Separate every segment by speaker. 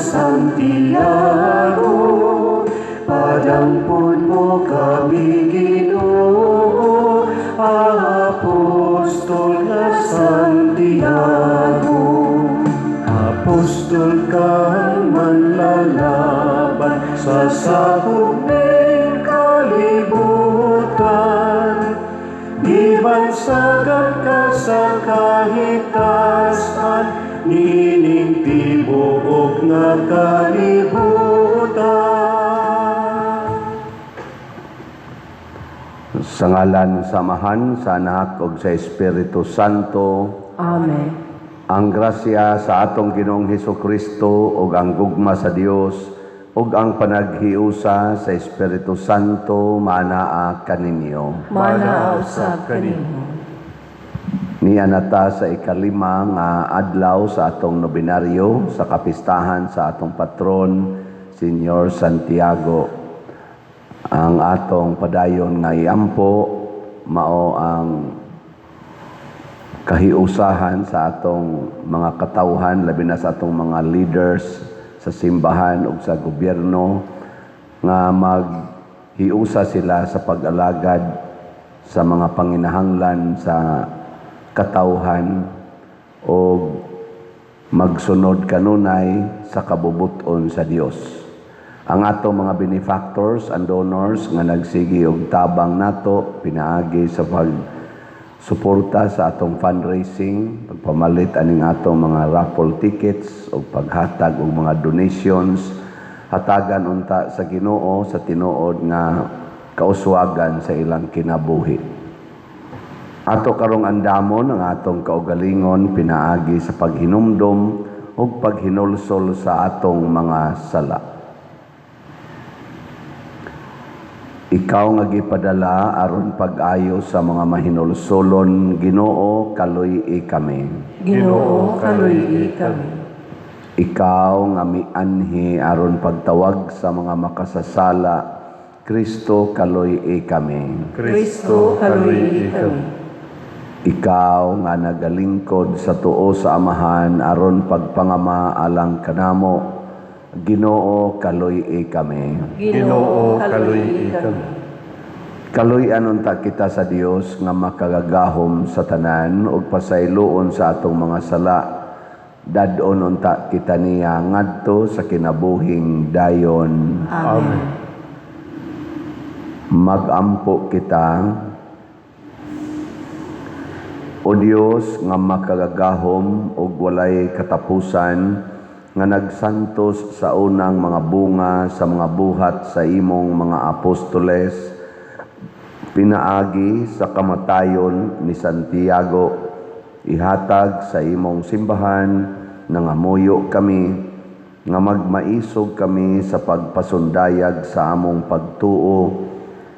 Speaker 1: Santiago, padampon mo kami, Ginoo, Apostol nga Santiago. Apostol kang manlalaban sa sakop ning kalibutan. Gibansagan ka sa kahitasan niining tibuok nga kalibutan.
Speaker 2: Sa ngalan sa Amahan, sa Anak ug sa Espiritu Santo.
Speaker 3: Amen.
Speaker 2: Ang grasya sa atong Ginoong Hesus Kristo ug ang gugma sa Dios ug ang panaghiusa sa Espiritu Santo maanaa kaninyo.
Speaker 3: Maanaa usab kanimo.
Speaker 2: Nia na ta sa 5 nga adlaw sa atong nobenaryo sa kapistahan sa atong patron, Senyor Santiago. Ang atong padayon nga iampo mao ang kahiusahan sa atong mga katawhan, labi na sa atong mga leaders sa simbahan ug sa gobyerno, nga maghiusa sila sa pag-alagad sa mga panginahanglan sa katawhan o magsunod kanunay sa kabubuton sa Dios. Ang atong mga benefactors and donors nga nagsigi og tabang nato pinaagi sa pag suporta sa atong fundraising, pagpamalit aning atong mga raffle tickets o paghatag og mga donations, hatagan unta sa Ginoo sa tinuod nga kauswagan sa ilang kinabuhi. Ato karong andamon ang atong kaugalingon pinaagi sa paghinumdom ug paghinulsol sa atong mga sala. Ikaw nga gipadala aron pag-ayo sa mga mahinulsolon, Ginoo, kaluy-i kami.
Speaker 3: Ginoo, kaluy-i kami.
Speaker 2: Ikaw nga mianhi aron pagtawag sa mga makasasala, Kristo, kaluy-i kami.
Speaker 3: Kristo, kaluy-i kami.
Speaker 2: Ikaw nga nagalingkod sa tuo sa Amahan aron pagpangama alang kanamo, Ginoo, kaluy-i kami.
Speaker 3: Ginoo, kaluy-i kami.
Speaker 2: Kaluy-an unta kita sa Dios nga makagagahom sa tanan ug pasayloon sa atong mga sala. Dad-on unta kita niya ngadto sa kinabuhing dayon.
Speaker 3: Amen.
Speaker 2: Magampo kita. O Dios nga makagagahom ug walay katapusan, nga nagsantos sa unang mga bunga sa mga buhat sa imong mga apostoles, pinaagi sa kamatayon ni Santiago, ihatag sa imong simbahan, nangamuyo kami nga magmaisog kami sa pagpasundayag sa among pagtuo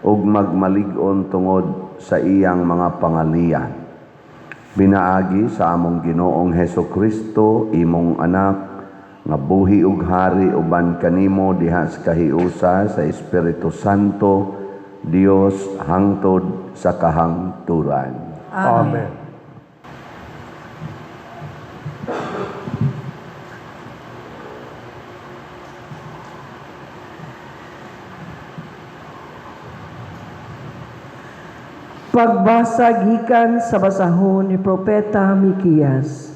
Speaker 2: ug magmalig-on tungod sa iyang mga pangaliya. Pinaagi sa among Ginoong Heso Kristo, imong anak, nga buhi ug hari uban kanimo diha sa kahiusa sa Espiritu Santo, Dios hangtod sa kahangturan.
Speaker 3: Amen. Pagbasa gikan sa basahon ni Propeta Mikias.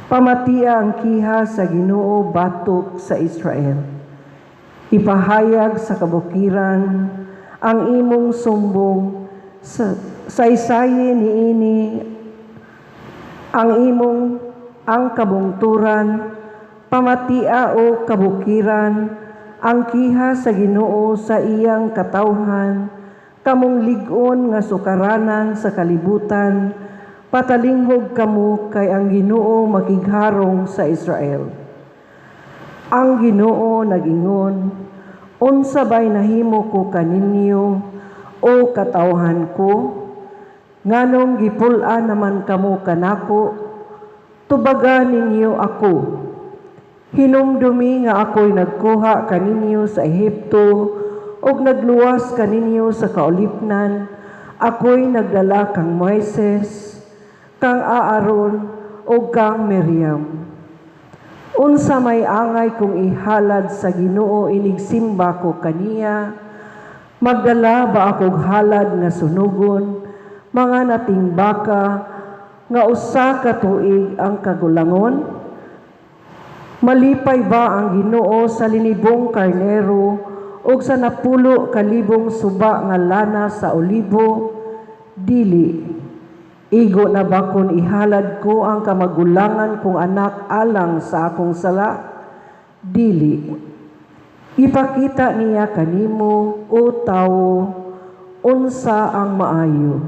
Speaker 3: Pamatia ang kiha sa Ginoo batok sa Israel. Ipahayag sa kabukiran ang imong sumbong, saysayin niini ang imong ang kabungturan. Pamatia o kabukiran ang kiha sa Ginoo sa iyang katawhan, kamong lig-on nga sukaranan sa kalibutan, patalinghog kamo kay ang Ginoo makigharong sa Israel. Ang Ginoo nag-ingon, unsa bay nahimo ko kaninyo o katawhan ko? Nganong gipul-an naman kamo kanako, tubaga ninyo ako. Hinumdumi nga ako'y nagkuha kaninyo sa Ehipto ug nagluwas kaninyo sa kaulipnan. Ako'y nagdala kang Moises, kang Aaron ug kang Miriam. Unsa may angay kung ihalad sa Ginoo inigsimba ko kaniya? Magdala ba akog halad nga sunugon, mga nating baka nga 1 ka tuig ang kagulangon? Malipay ba ang Ginoo sa linibong karnero ug sa 10,000 suba nga lana sa olibo? Dili. Igo na ba kon ihalad ko ang kamagulangan kong anak alang sa akong sala? Dili. Ipakita niya kanimo, o tawo, unsa ang maayo.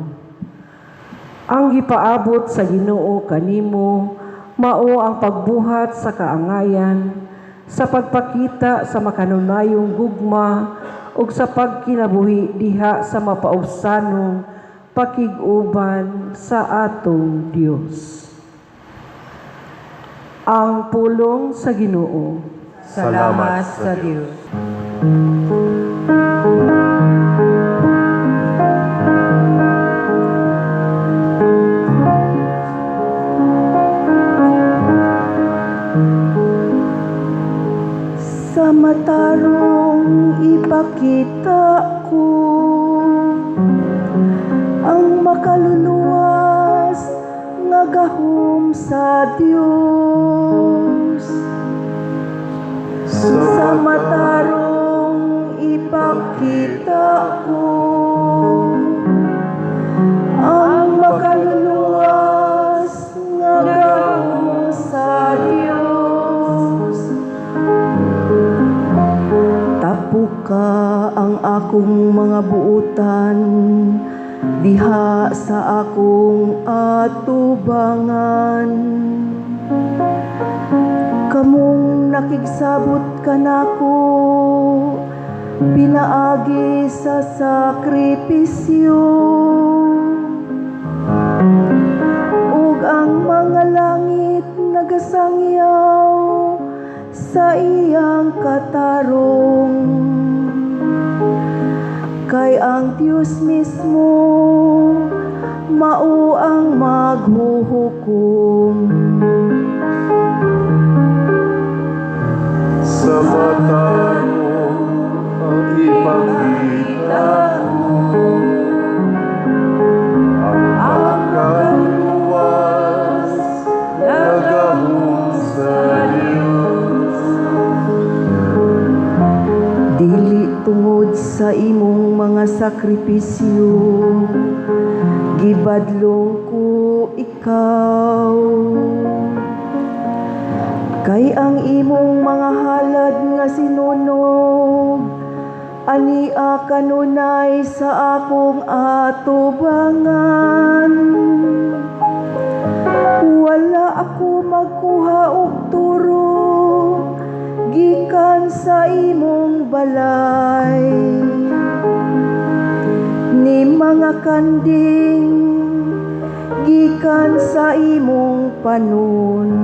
Speaker 3: Ang gipaabot sa Ginoo kanimo mao ang pagbuhat sa kaangayan, sa pagpakita sa makanunayong gugma ug sa pagkinabuhi diha sa mapaubsanong pakig-uban sa atong Dios. Ang pulong sa Ginoo.
Speaker 4: Salamat sa Dios.
Speaker 5: Sa matarong ipakita ko ang makaluluwas nga gahom sa Dios. Sa matarong ipakita ko ang makaluluwas nga gahom sa Dios. Tapuka ang akong mga buotan diha sa akong atubangan. Kamong nakigsabot kanako pinaagi sa sakripisyo. Ug ang mga langit nagasangyaw sa iyang katarong. Kay ang Dios mismo mao ang maghuhukom.
Speaker 1: Sa matarong ang ipakita ko ang makaluluwas na gahom sa Diyos.
Speaker 5: Dili tungod sa imong mga sakripisyo gibadlong ko ikaw. Kay ang imong mga halad nga sinunog ania kanunay sa akong atubangan. Wala ako magkuha og turo gikan sa imong balay, ni mga kanding gikan sa imong panon.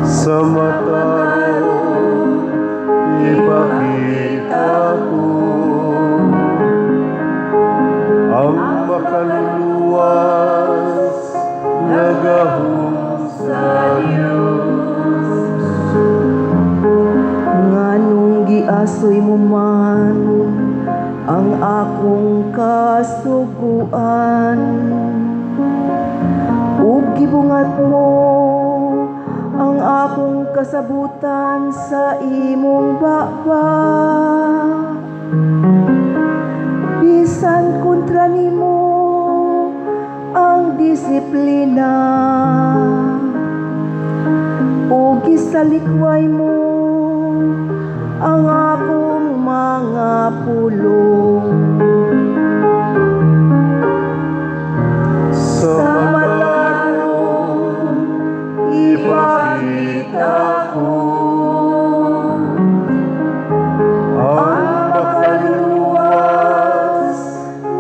Speaker 1: Sa matarong ipakita ko ang makaluluwas na gahom sa Diyos.
Speaker 5: Nganong giasoy mo man ang akong kasuguan ug gibungat mo ang akong kasabutan sa imong baba? Bisan kontra nimo ang disiplina ug gisalikway mo ang akong mga pulong.
Speaker 1: Sa matarong ipakita ko ang makaluluwas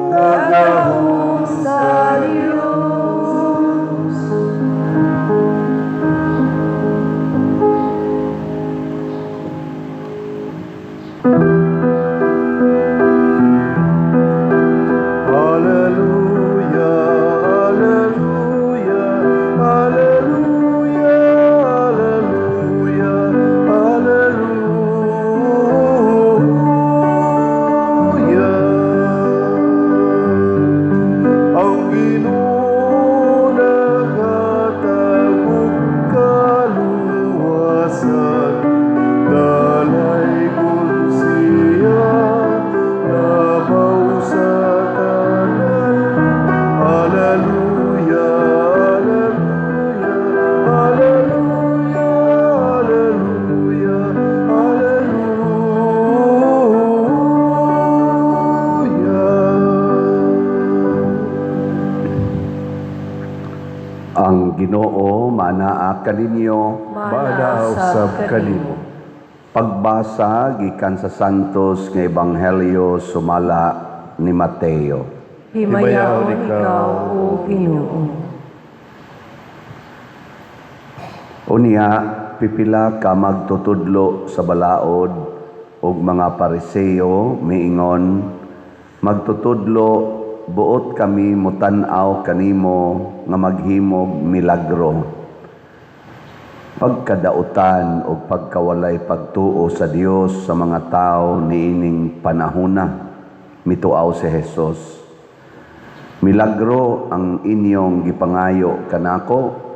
Speaker 1: na gahom sa Diyos.
Speaker 2: Ang Ginoo manaa kaninyo.
Speaker 1: Maanaa usab kanimo.
Speaker 2: Pagbasa gikan sa Santos nga Ebanghelyo sumala ni Mateo.
Speaker 3: Himayaon ikaw, O Ginoo.
Speaker 2: Unya pipila ka magtutudlo sa balaod ug mga Pariseo miingon, "Magtutudlo, buot kami motan-aw kanimo nga maghimog milagro." "Pagkadautan o pagkawalay pagtuo sa Dios sa mga tao niining panahona," mituaw si Jesus. "Milagro ang inyong gipangayo kanako,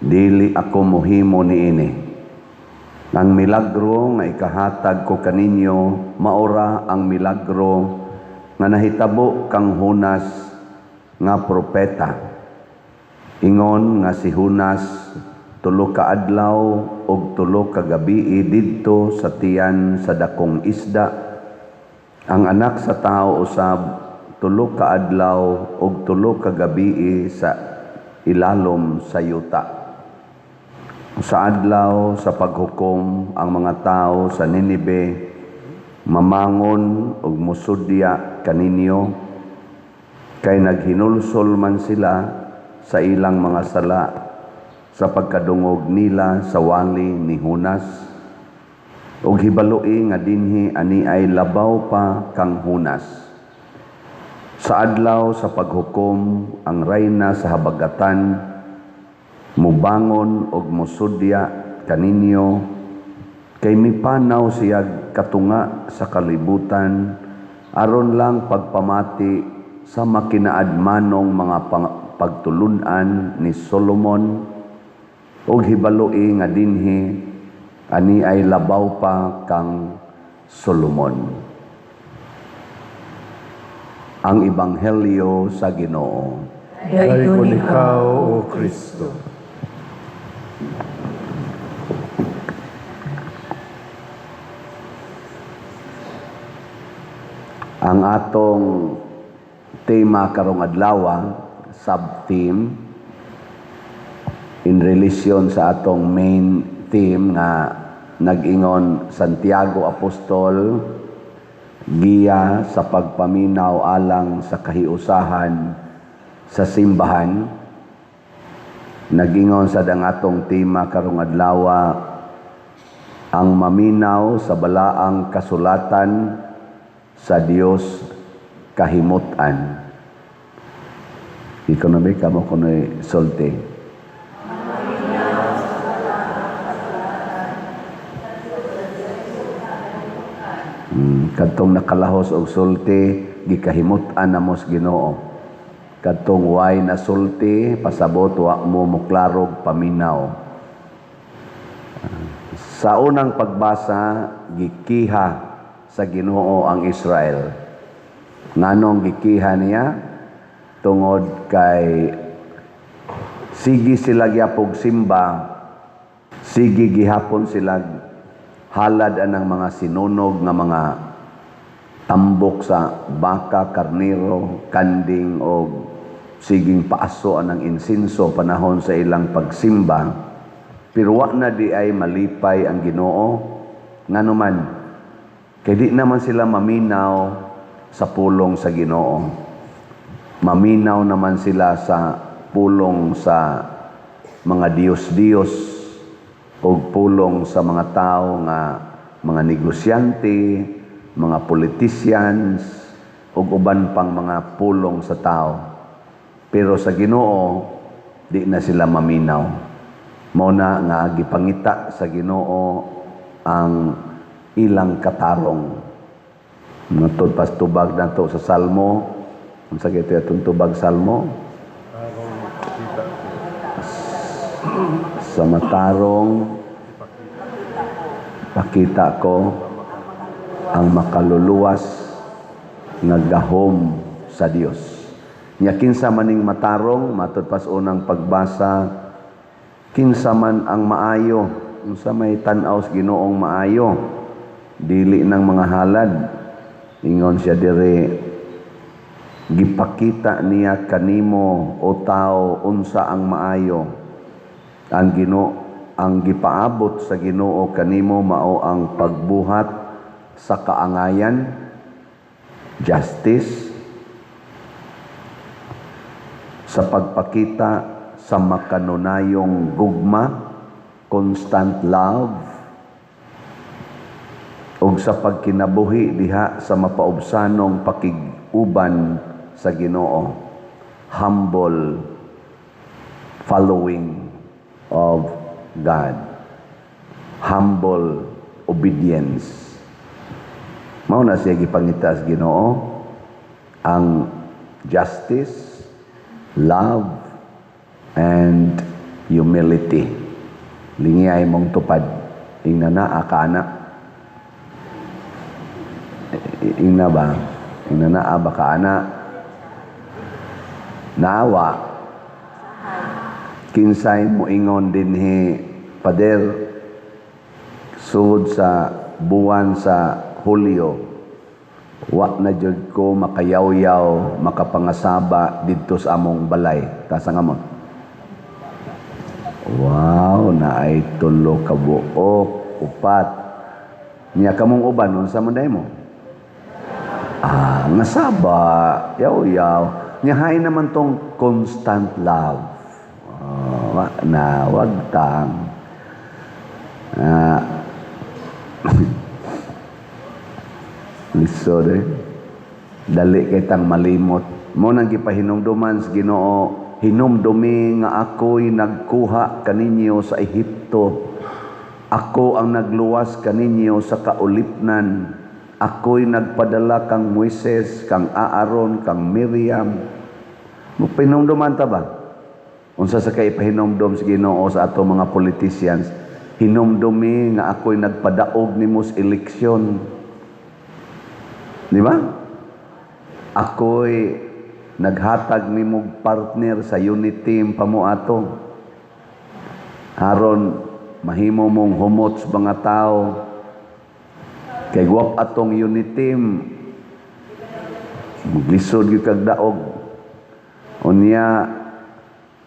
Speaker 2: dili ako mohimo niini. Ang milagro nga ikahatag ko kaninyo maora ang milagro nga nahitabo kang Jonas nga propeta. Ingon nga si Jonas 3 ka adlaw ug 3 ka gabii didto sa tiyan sa dakong isda. Ang anak sa tao usab 3 ka adlaw ug 3 ka gabii sa ilalom sa yuta. Sa adlaw sa paghukom ang mga tao sa Ninibe mamangon ug musudya kaninyo, kay naghinulsol man sila sa ilang mga sala sa pagkadungog nila sa wali ni Jonas. Ug hibaloi nga dinhi ani ay labaw pa kang Jonas. Sa adlaw sa paghukom ang rayna sa habagatan mubangon og musudya kaninyo, kay mipanaw siyag katunga sa kalibutan aron lang pagpamati sa makinaadmanong mga pagtulun-an ni Solomon. Ug hibaloi nga dinhi ani ay labaw pa kang Solomon." Ang Ebanghelyo sa Ginoo.
Speaker 1: Dayon ikaw, O Kristo.
Speaker 2: Ang atong tema karong adlaw, sub-theme, in relation sa atong main theme nga nag-ingon Santiago Apostol, giya sa pagpaminaw alang sa kahiusahan sa simbahan. Nag-ingon sa dang atong tema karong adlaw, ang maminaw sa balaang kasulatan sa Dios kahimutan. Ekonomi kamo kunoy sulti. Kadtong nakalahos og sulti, gikahimut-an namo sa Ginoo. Kadtong way na sulti, pasabot wa mo moklarog paminaw. Sa unang pagbasa, gikiha sa Ginoo ang Israel. Nganong gikiha niya? Tungod kay sige sila gyapog simba, sige gihapon sila halad anang mga sinunog nga mga tambok sa baka, karnero, kanding o siging paaso anang insinso panahon sa ilang pagsimba. Pero wa na di ay malipay ang Ginoo. Nganuman, kay di naman sila maminaw sa pulong sa Ginoo. Maminaw naman sila sa pulong sa mga Diyos-Diyos o pulong sa mga tao nga mga negosyante, mga politicians, ug uban pang mga pulong sa tao. Pero sa Ginoo, di na sila maminaw. Mao na nga gipangita sa Ginoo ang ilang katarong. Matod pas tubag nato sa Salmo. Unsa gyud atong tubag Salmo? Sa matarong pakita ko ang makaluluwas nga gahom sa Dios. Nya kinsa maning matarong, matod pas unang pagbasa, kinsa man ang maayo, unsa may tan-aw sa Ginoong maayo, dili nang mga halad. Ingon siya diri, Gipakita niya kanimo, o tao, unsa ang maayo. Ang Ginoo, ang gipaabot sa Ginoo kanimo mao ang pagbuhat sa kaangayan, justice, sa pagpakita sa makanunayong gugma, constant love, ug sa pagkinabuhi diha sa mapaubsanong pakig-uban sa Ginoo, humble following of God, humble obedience. Mao na siya gipangita sa Ginoo, ang justice, love and humility. Lingiyay mong tupad. Ingna naa ka ana. Ingna ba? Ingna naa ba ka ana? Naawa. Kinsay mo ingon dinhi, "Pader, sugod sa buwan sa Hulyo, wa na jud ko makayawyaw, makapangasaba didto sa among balay"? Taas ang kamot. Wow, naay tulo ka buok, upat. Nya kamong uban, unsa man day mo? Ah, nga saba, yaw-yaw. Nya hain naman tong constant love. Ah, wa na, wag tang. Ah, lisod eh. Dali kay tang malimot. Mao nang gipahinumduman sa Ginoo, "Hinumdumi nga ako'y nagkuha kaninyo sa Ehipto. Ako ang nagluwas kaninyo sa kaulipnan. Ako'y nagpadala kang Moises, kang Aaron, kang Miriam." Mo pinumduman ta ba? Unsa sa kay pahinumdum sa Ginoo sa ato mga politicians? "Hinumdumi nga ako'y nagpadaog nimo sa eleksyon." Di ba? "Ako'y naghatag nimo partner sa unity team pamuato. Aron mahimo mong humot sa mga tao. Kay guwap atong unity team, maglisod gyud kag daog. Unya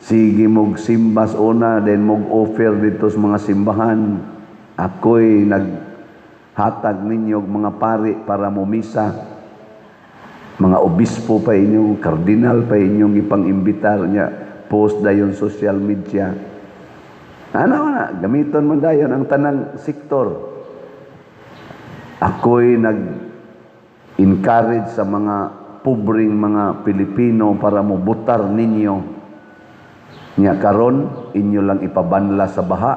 Speaker 2: sige mog simbas una, then mog offer dito sa mga simbahan. Ako'y naghatag ninyo og mga pari para momisa. Mga obispo pa inyong, kardinal pa inyong ipang-imbitar niya, post dayon social media." Ano na, gamiton mo dayon ang tanang sektor. "Ako'y nag-encourage sa mga pobreng mga Pilipino para mobutar ninyo. Nya karon inyo lang ipabanla sa baha,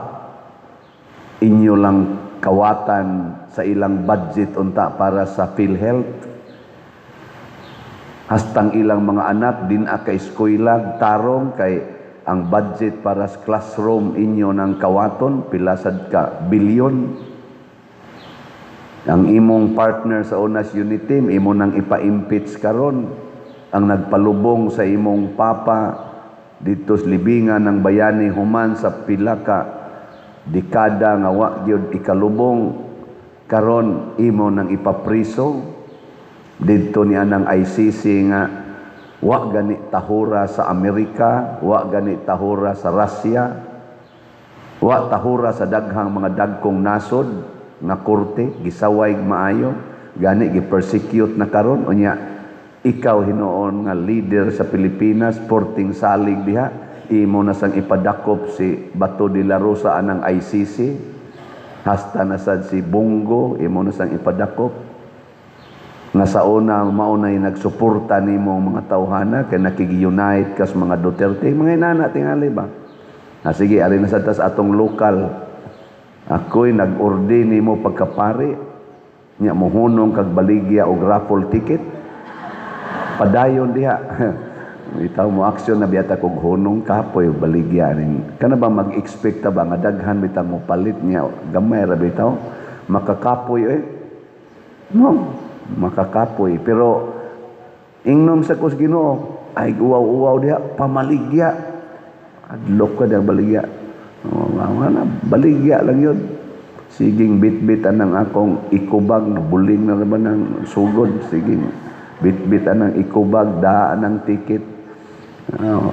Speaker 2: inyo lang kawatan sa ilang budget unta para sa PhilHealth. Hastang ilang mga anak din ka eskwela tarong kay ang budget para sa classroom inyo ng kawaton pila sad ka bilyon. Ang imong partner sa Unas Unity Team, imo nang ipa-impeach karon. Ang nagpalubong sa imong papa dito sa libingan ng bayani human sa pila ka dekada nga wa gyud ikalubong, karon imo nang ipapriso didto ni anang ICC nga wa gani tahura sa Amerika, wa gani tahura sa Russia, wa tahura sa daghang mga dagkong nasod nga korte, gisaway maayo, gani gi-persecute na karon. Unya ikaw hinuon nga leader sa Pilipinas, porting salig diha, imo na sang ipadakop si Bato de la Rosa anang ICC, hasta na sad si Bong Go imo na sang ipadakop nga sa una mao nay nagsuporta nimo mga tawhana kay nakig-unite kas mga Duterte," mga inana tingali ba. Ah, sige, ari na sad ta sa atong lokal. "Ako'y nag-ordain nimo pagkapari, nya mohunong kag baligya og raffle ticket. Padayon diha." Itaw mo aksyon na biyata kog hunong kapoy baligya ning kana ba, mag-expect ta ba nga daghan bitaw mo palit niya? Gamay ra bitaw makakapoy eh, no? Makakapoy, pero ingnom sa kus Ginoo ay uwaw-uwaw diha pamaligya, adlok ka diha baligya. Oh, na baligya lang yun. Siging bit-bit anang akong ikubag na buling na naman ng sugod, siging Bitbit anang eco bag, daan ang ticket. Oh.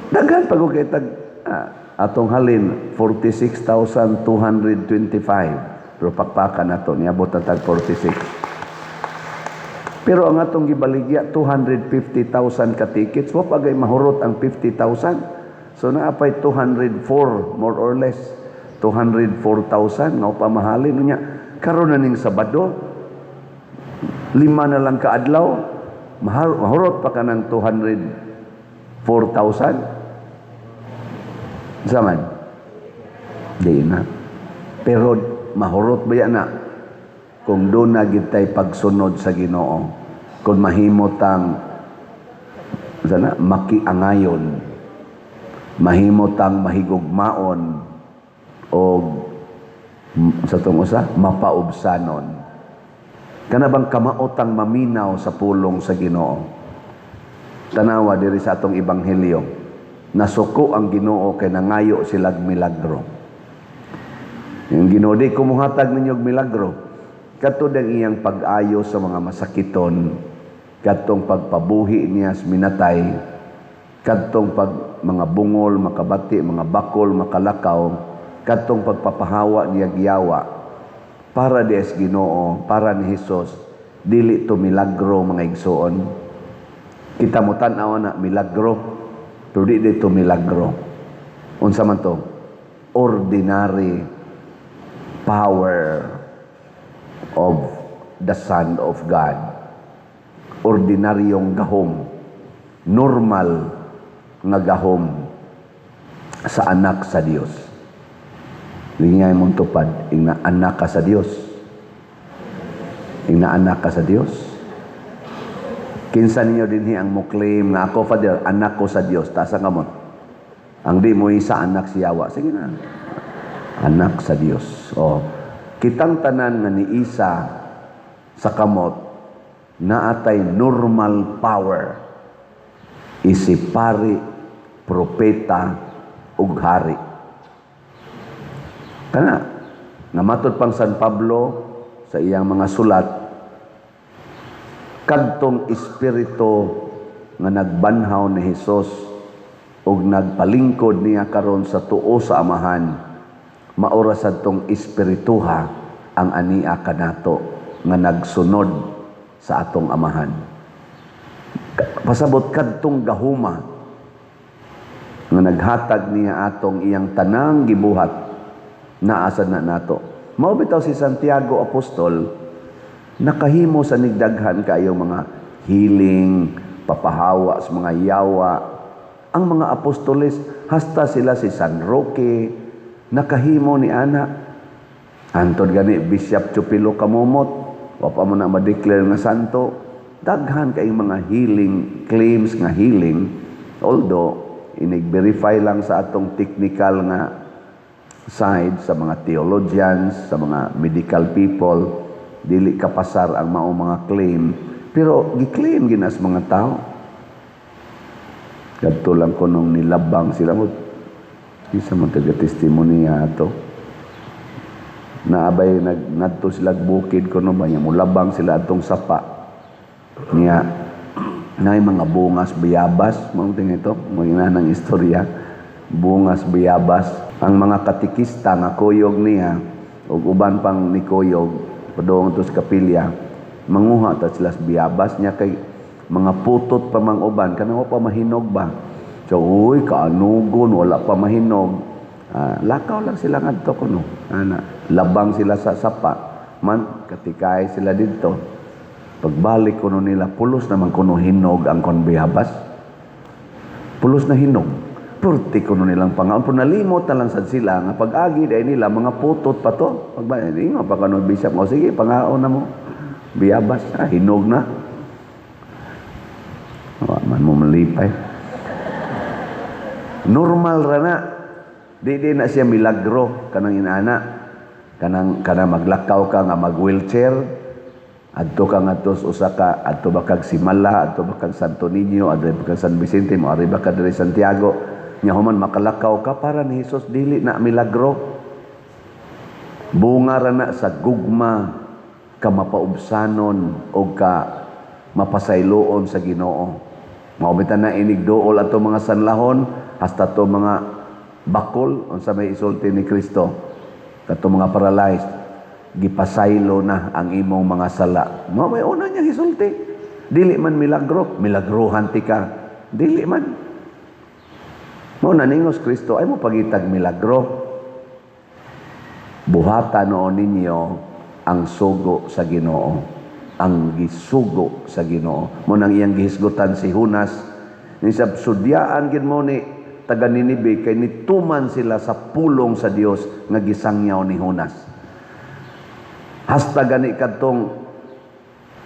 Speaker 2: Daghan pag kay tag atong halin 46,225. Pero pakpakan nato, niabot na tag 46. Pero ang atong gibaligya 250,000 ka tickets, wa pa gay mahurot ang 50,000. So naa pay 204, more or less 204,000 nga pa mahalin niya. Karon na ning Sabado, 5 na lang kaadlaw, mahurot pa ka ng 204,000. Zaman? Di na. Pero mahurot ba yan na? Kung doon na gitay pagsunod sa Ginoo, kung mahimo tang sana makiangayon, mahimo tang mahigugmaon o sa tong usa mapaubsanon, kana bang kamaotang maminaw sa pulong sa Ginoo. Tanawa diri sa atong ebanghelyo, nasuko ang Ginoo kay nangayo silag milagro. Yung Ginoo, "Di ko muhatag ninyo og milagro." Katong iyang pag-ayo sa mga masakiton, kadtong pagpabuhi niya sa minatay, kadtong pag mga bungol makabati, mga bakol makalakaw, kadtong pagpapahawa niya giyawa, para di es Ginoo, para ni Hesus, dili to milagro, mga igsoon. Kita mo tan-aw na milagro, pero di dito milagro. Unsa man to? Ordinary power of the Son of God. Ordinaryong gahom, normal nga gahom sa anak sa Dios. Lingay mong tupad, ingna anak ka sa Dios. Ingna anak ka sa Dios. Kinsa ninyo dinhi ang mo-claim nga, "Ako, Father, anak ko sa Dios"? Taas ang kamot. Ang di mo isa, anak si Yawa. Sige na. Anak sa Dios. O, kitang tanan nga ni isa sa kamot naatay normal power isip pari, propeta ug hari. Kana nga matud pang San Pablo sa iyang mga sulat, kadtong espiritu nga nagbanhaw ni Hesus ug nagpalingkod niya karon sa tuo sa Amahan, maura sadtong espirituha ang ania kanato nga nagsunod sa atong Amahan. Pasabot kadtong gahuma nga naghatag niya atong iyang tanang gibuhat, naa sad na nato. Mao bitaw si Santiago Apostol nakahimo sa nigdaghan kayo mga healing, papahawa sa mga yawa. Ang mga apostoles, hasta sila si San Roque, nakahimo ni ana. Antod gani Bishop Chupilo Camomot, wa pa mo na ma-declare nga santo. Daghan kayong mga healing, claims nga healing, although inig-verify lang sa atong technical nga side, sa mga theologians, sa mga medical people, dili kapasar ang mao mga claim, pero gi-claim ginas mga tao. Kadto lang ko nung nilabang sila mo, isa man taga testimonya ato. Naabay nag ngadto sila bukid kuno ba niya, mulabang sila atong sapa. Niya nay mga bungas bayabas, mao ting ito, mga ng istorya, bungas bayabas. Ang mga katikista nga kuyog niya ug uban pang nikuyog padung to sa kapilya, manguha ta sila sa biyabas niya kay mga putot pa mang uban kanang wa pa mahinog ba. So, uy, kaanugon, wala pa mahinog. Ah, lakaw lang sila ngadto kuno. Ana, labang sila sa sapa. Man, katikay sila dito. Pagbalik kuno nila, pulos naman kuno hinog ang kon biyabas. Pulos na hinog. Purti kuno nilang pangaon. Pero nalimot na lang sad sila nga pag-agi dahil nila mga putot pa to. Pag ingo pa kano bishop mo, "Sige, pangaon na mo. Biyabas, ah, hinog na." Wa man mo malipay. Normal ra na. Di di na siya milagro kanang inana. Kanang kanang maglakaw ka nga mag wheelchair, adto ka ngadto sa usa ka, adto ba kag Simala, adto ba kag Santo Niño, adto ba kag San Vicente, mo ari ba ka diri Santiago, nya human makalakaw ka, para ni Hesus dili na milagro. Bunga ra na sa gugma, ka mapaubsanon o ka Mapasayloon sa Ginoo. Mao bitaw na inig duol ato mga sanlahon hasta to mga bakol. Unsa may isulti ni Kristo kato mga paralyzed? "Gipasaylo na ang imong mga sala." Mao may una niyang isulti. Dili man milagro, milagruhan tika. Dili man. Mao na ningos Kristo, "Ay mo pangitag milagro. Buhata noon ninyo ang sugo sa Ginoo," ang gisugo sa Ginoo. Mao nang iyang gihisgutan si Junas ni sa sudyaan gid mo ni taga Ninibe kay nituman sila sa pulong sa Dios nga gisangyaw ni Jonas. Hasta gani kadtong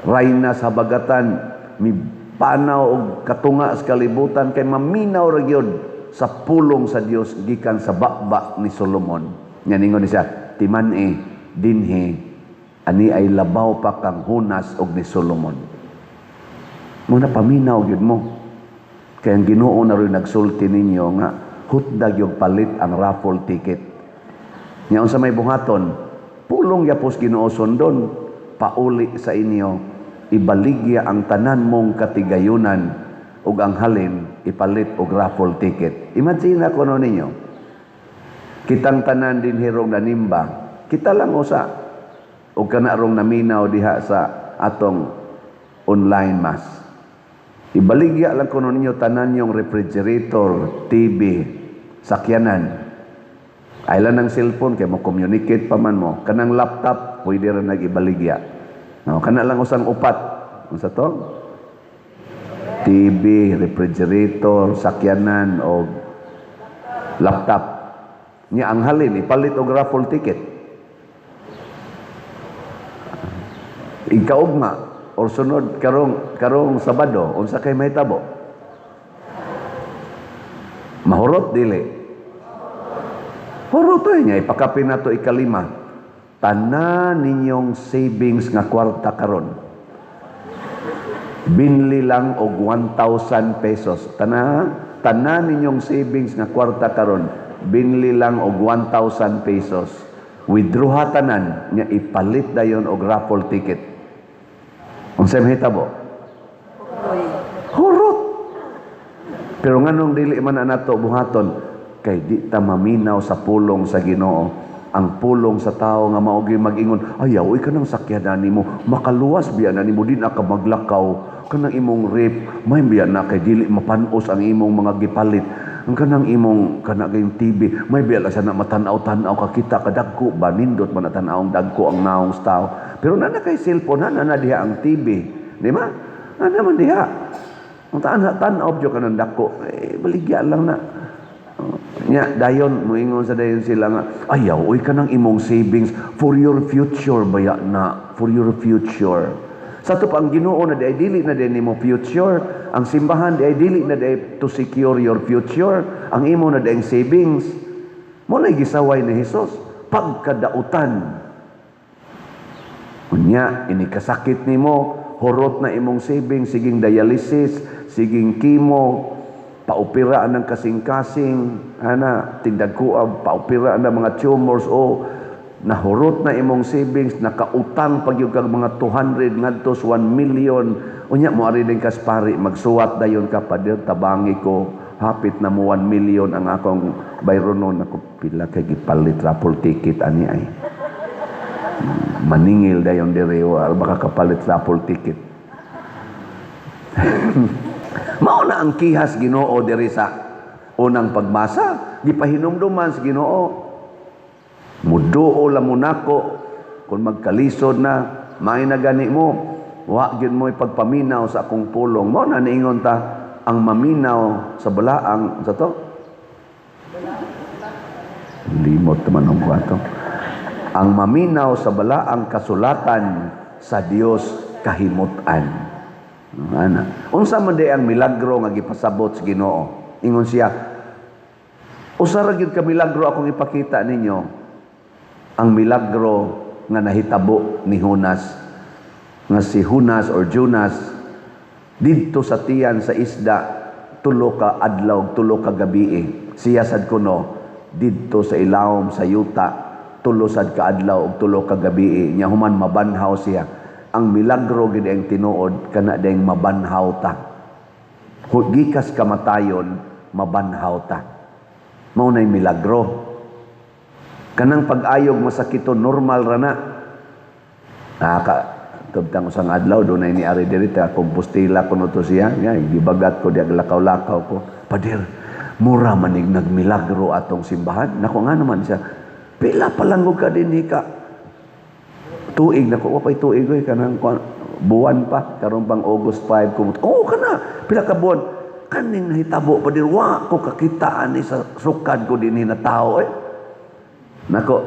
Speaker 2: rayna sa habagatan mipanaw og katunga sa kalibutan kay maminaw ra gyud sa pulong sa Dios gikan sa baba ni Solomon. Nya ningon ni siya, "Timan-i, dinhi ani ay labaw pa kang Jonas og ni Solomon." Mao na paminaw gyud mo. Kay ang Ginoo na rin nagsulti ninyo nga hutda gyud palit ang raffle ticket. Nya unsa may buhaton? Pulong yapos Ginoo sundon, pauli sa inyo, ibaligya ang tanan mong katigayunan ug ang halin ipalit og raffle ticket. Imagine ako no ninyo. Kitang tanan din hirong nanimba, kita lang usa ug kana rong naminaw diha sa atong online mass. Ibaligya lang kuno ninyo tanan yung refrigerator, TV, sakyanan. Ay lang ng cellphone kay mo communicate pa man mo. Kanang laptop pwede ra nag-ibaligya. No, kana lang usang upat. Unsa to? TV, refrigerator, sakyanan o laptop. Nya ang halin ipalit og raffle ticket. Ikaugma or sunod karong karong Sabado, unsa kay mahitabo? Mahurot dili? Hurot oy. Nya ipakapin nato ikalima. Tanan ninyong savings nga kwarta karon. Binli lang og 1,000 pesos. Tanan tanan ninyong savings nga kwarta karon, binli lang og 1,000 pesos. Withdraw tanan, nya ipalit dayon og raffle ticket. Unsay mahitabo? Hurot. Pero nganong dili man na nato buhaton? Kay di ta maminaw sa pulong sa Ginoo. Ang pulong sa tao nga mao gyud mag-ingon, "Ayaw uy kanang sakyanan nimo, makaluwas biya na nimo, di na ka maglakaw, kanang imong ref, may biya na kay dili mapanos ang imong mga gipalit. Ang kanang imong kana gayong TV, may biya lang sana matan-aw-tan-aw ka kita kadagko ba, nindot man na tan-awong dagko ang naong sa tao. Pero na kay cellphone, na na diha ang TV, di ba? Na naman diha. Ang tan-aw jud kanang dako, eh, baligya lang na." Nya dayon moingon sa dayon sila nga, "Ayaw uy kanang imong savings for your future baya na, for your future." Sa ato pa ang Ginoo na diay dili na diay nimo future, ang simbahan diay dili na diay to secure your future, ang imo na diay savings. Mao na gisaway ni Hesus pagkadautan. Unya ini kasakit nimo, hurot na imong savings, siging dialysis, siging chemo, paopera ng kasing-kasing, ana, tindagkuab, paopera ng mga tumors o nahurot na imong savings, nakautang pag yung kag mga 200 ngadto sa 1 million. Unya mo ari din kas pari, magsuwat dayon ka, "Pader, tabangi ko, hapit na mo 1 million ang akong bayronon ako." Pila kay gipalit raffle ticket ani ay? Maningil dayon dire war baka kapalit raffle ticket. Mao na ang kihas Ginoo diri sa unang pagbasa, gipahinumduman sa Ginoo. Muduol lang mo nako kung magkalisod na, may na gani mo, wa gyud mo ipagpaminaw sa akong pulong. Mao na niingon ta ang maminaw sa balaang sa to. Limot man ang kwato. Ang maminaw sa balaang kasulatan sa Dios kahimutan. Ana. Unsa man di ang milagro nga gipasabot sa Ginoo? Ingon siya, "Usa ra gyud ka milagro akong ipakita ninyo." Ang milagro nga nahitabo ni Jonas, nga si Jonas or Jonas didto sa tiyan sa isda 3 ka adlaw, 3 ka gabi. Siya sad kuno didto sa ilawom sa yuta 3 sad ka adlaw ug 3 ka gabi. Nya human mabanhaw siya. Ang milagro gid ang tinuod kana ding mabanhaw ta. Gikas kamatayon, mabanhaw ta. Mao nay milagro. Kanang pag-ayog masakito, normal ra na. Naka tubtang usang adlaw dunay ni ari diri ta Compostela kuno to siya. Nga gibagat ko diag lakaw-lakaw ko. "Pader, mura manig nagmilagro atong simbahan." Nako, nga naman siya. "Pila pa lang ka dinhi ka tuig." Nako, wa pay tuig oy, kanang buwan pa, karon pang August 5 ko. "Oo, kana pila ka buwan kaning nahitabo pa din, wa ko kakita ani sa sukad ko dinhi na tao eh." Nako,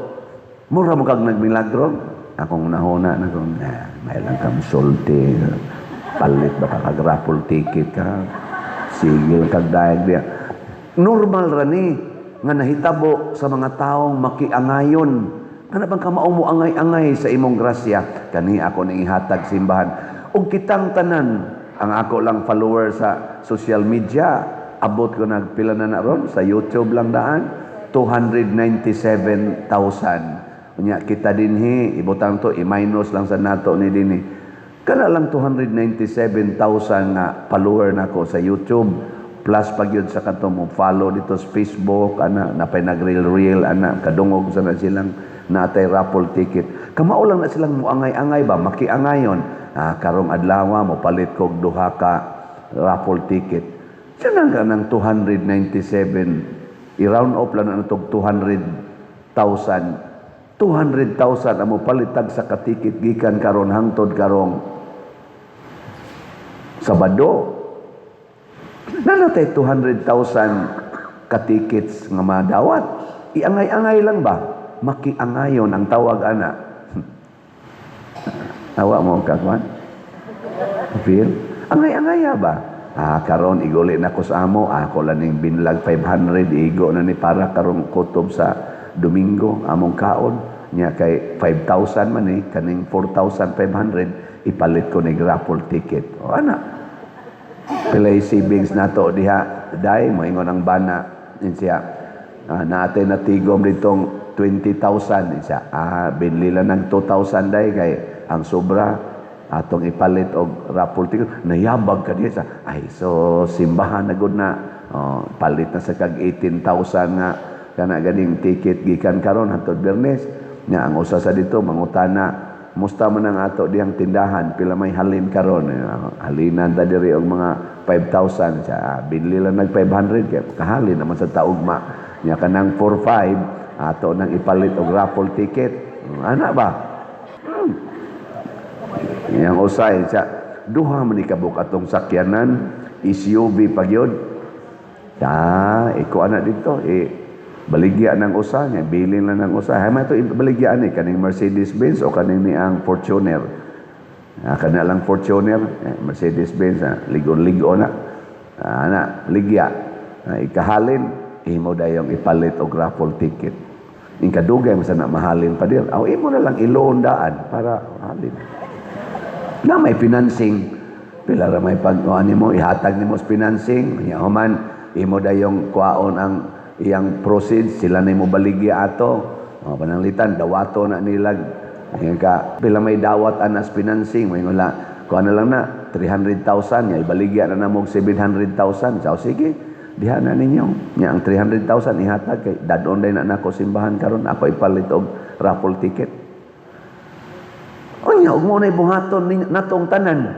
Speaker 2: mura mo kag nagmilagro. Akong nahuna nako, "Na, may lang kang sulti. Palit ba ka kag raffle ticket ka? Sige kag dayag diya." Normal ra ni nga nahitabo sa mga taong makiangayon. Kana bang kamao mo angay-angay sa imong grasya? Kani ako ning ihatag simbahan. Ug kitang tanan, ang ako lang follower sa social media, abot ko nagpila na na ron sa YouTube lang daan, 297,000. Unya kita dinhi, ibutang to, i-minus lang sa nato ni dinhi. Kana lang 297,000 nga follower nako sa YouTube plus pag yun sa kato mo follow dito sa Facebook ana, napay nag-reel reel ana, kadungog sa na silang natay raffle ticket. Kamao lang na silang muangay-angay ba, makiangayon. Ah, karong adlaw mo palit kog duha ka raffle ticket. Siya nang kanang 297, i-round off lang na natog 200,000. 200,000 ang mo palitag sa katikit gikan karon hangtod karong Sabado. Nanatay 200,000 ka-tickets nga madawat. Iangay-angay lang ba? Makiangayon ang tawag ana. Awa mo kakwan? Feel? Angay-angay ba? Ah, karon iguli na ko sa amo, ako lang ning binlag 500, igo na ni para karong kutob sa Domingo among kaon. Nya kay 5,000 man eh, kaning 4,500 ipalit ko ni raffle ticket. O ana. Pilay savings nato diha dai, moingon ang bana siya. Ah, naate natigom ditong 20,000 siya. Ah, binli lang ng 2,000 dai kay ang sobra atong ipalit og raffle ticket. Nayabag ka diya sa ay, so simbahan na gud na. Oh, palit na sa kag 18,000 nga kana ganing ticket gikan karon hantod Biyernes. Nya ang usa sa dito mangutana, "Musta man ang ato diyang tindahan, pila may halin karon?" Eh, halinan ta diri og mga 5,000 siya. Ah, binli lang nag 500 kay kahalin naman sa taugma. Nya kanang 4-5 ato nang ipalit og raffle ticket. Ana ba? Yang usay siya, duha man ni kabuk atong sakyanan, SUV pa gyud. Ya, iko ana dito eh, baligya ng usa niya, bilin lang ng usa. Hay man ito baligya ni kaning Mercedes Benz o kaning ni ang Fortuner. Ah, kana lang Fortuner, eh, Mercedes Benz, ah, ligon-ligon na. Ah, ana, ligya. Ah, ikahalin, imo dayong ipalit og raffle ticket. Ing kadugay mo na mahalin pa dir. Aw, imo na lang i-loan daan para halin. Na may financing. Pila ra may pag ano mo ihatag nimo sa financing, nya human imo dayong kuhaon ang iyang proceeds, sila na mo baligya ato. O, pananglitan dawato na nila. Ayan ka, pila may dawat anas financing, may wala kuha na lang na 300,000 nya ibaligya na namo og 700,000. So sige, diha na ninyo. Nya ang 300,000 ihatag kay dadon day na nako simbahan karon, ako ipalit og raffle ticket. Unya ug mo na buhaton natong tanan.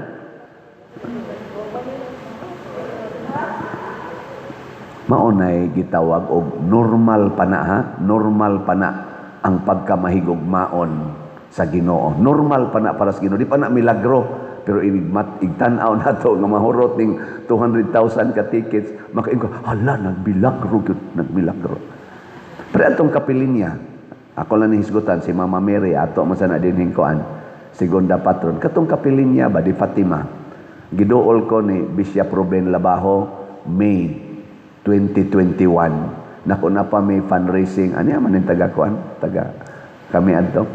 Speaker 2: Maunay gitawag og normal pa na ha, normal pa na ang pagkamahigugmaon sa Ginoo. Normal pa na para sa Ginoo, di pa na milagro, pero igmat igtan-aw nato nga mahurot ning 200,000 ka tickets, makaingon, "Hala, nagmilagro gyud, nagmilagro." Pero atong kapilinya, ako lang nihisgutan si Mama Mary ato man sa na dinhing kuan, segunda patron. Katong kapilinya ba di Fatima, giduol ko ni Bishop Ruben Labajo May 2021. Nako na pa may fundraising ani man ning taga kuan, taga kami adto.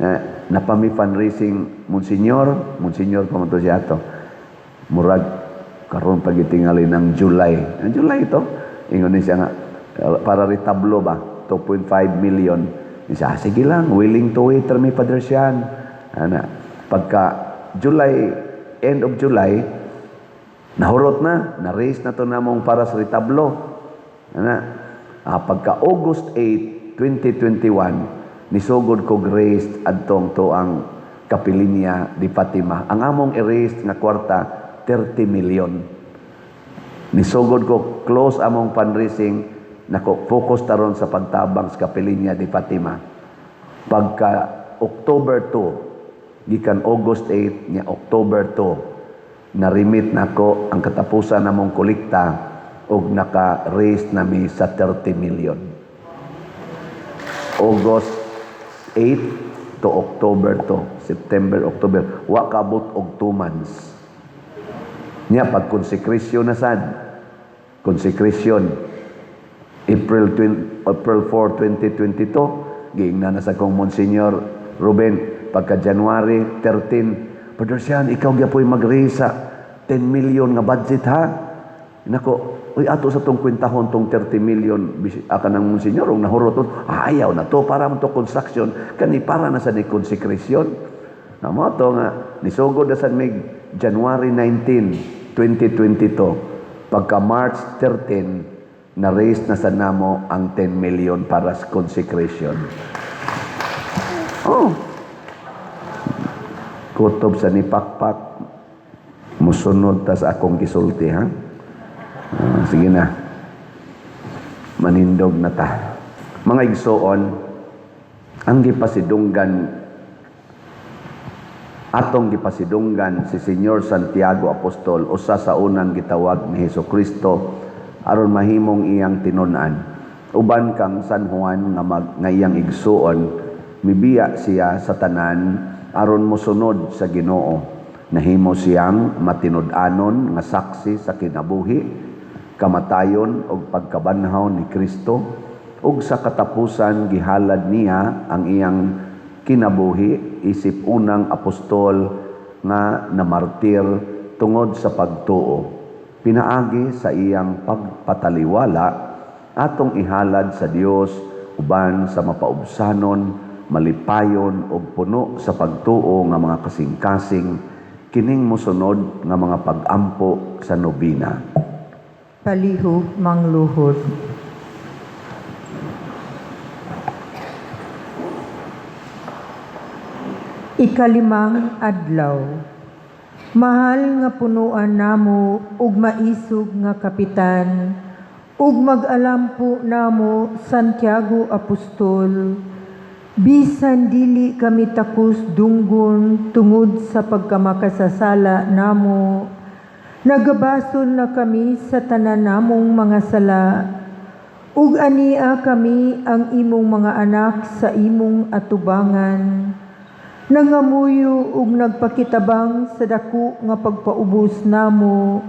Speaker 2: Eh, napa may fundraising Monsignor, Monsignor pa man to siya ato. Murag karon pagitingali ng July. Ang July ito, ingon ni siya nga para retablo ba 2.5 million. Siya, "Ah, sige lang, willing to wait mi, Padre Sian." Ana, pagka July, end of July, nahurot na, na-raise na to namong para sa retablo. Ana, pagka August 8, 2021, nisugod ko raise adtong tuang Kapilinya di Fatima. Ang among i-raise nga kwarta, 30 million. Nisugod ko close among fundraising, nako focus taron sa pagtabang sa Kapilinya di Fatima. Pagka October 2, gikan August 8 nya October 2, na-remit nako ang katapusan namong kolekta og naka-raise nami sa 30 million. August 8 to October 2, September, October, wa kaabot og 2 months. Nya pag consecration na sad, consecration April 20, April 4, 2022, giingnan na sa kong Monsignor Ruben, pagka January 13, "Brother Sean, ikaw gyapoy mag-raise sa 10 million nga budget, ha?" Nako, uy, ato sa tong kwentahon tong 30 million aka ng Monsignor, ug nahurot to, ayaw na to, para mo to construction, kani para na sa ni consecration. Na mo to nga, nisugod na sa mig January 19, 2022, pagka March 13, na-raise na sa namo ang 10 million para sa consecration. Oh. Kutob sa ni Pakpak, musunod ta sa akong gisulti, ha? Ah, sige na. Manindog na ta. Mga igsoon, ang gipasidunggan atong gipasidunggan si Senyor Santiago Apostol, usa sa unang gitawag ni Hesus Kristo aron mahimong iyang tinun-an. Uban kang San Juan nga iyang igsuon, mibiya siya sa tanan aron mosunod sa Ginoo. Nahimo siyang matinud-anon nga saksi sa kinabuhi, kamatayon ug pagkabanhaw ni Kristo, ug sa katapusan gihalad niya ang iyang kinabuhi isip unang apostol nga namartir tungod sa pagtuo. Pinaagi sa iyang pagpataliwala, atong ihalad sa Dios uban sa mapaubsanon, malipayon ug puno sa pagtuo nga mga kasing-kasing kining mosunod nga mga pag-ampo sa nobina.
Speaker 4: Palihog mangluhod. Ikalimang adlaw. Mahal nga punuan namo ug maisog nga kapitan ug mag-alampo namo Santiago Apostol, bisan dili kami takos dunggon tungod sa pagkamakasasala namo, nagabasol na kami sa tanan namong mga sala, ug ania kami ang imong mga anak sa imong atubangan. Nangamuyo ug nagpakitabang sa dako nga pagpaubos namo,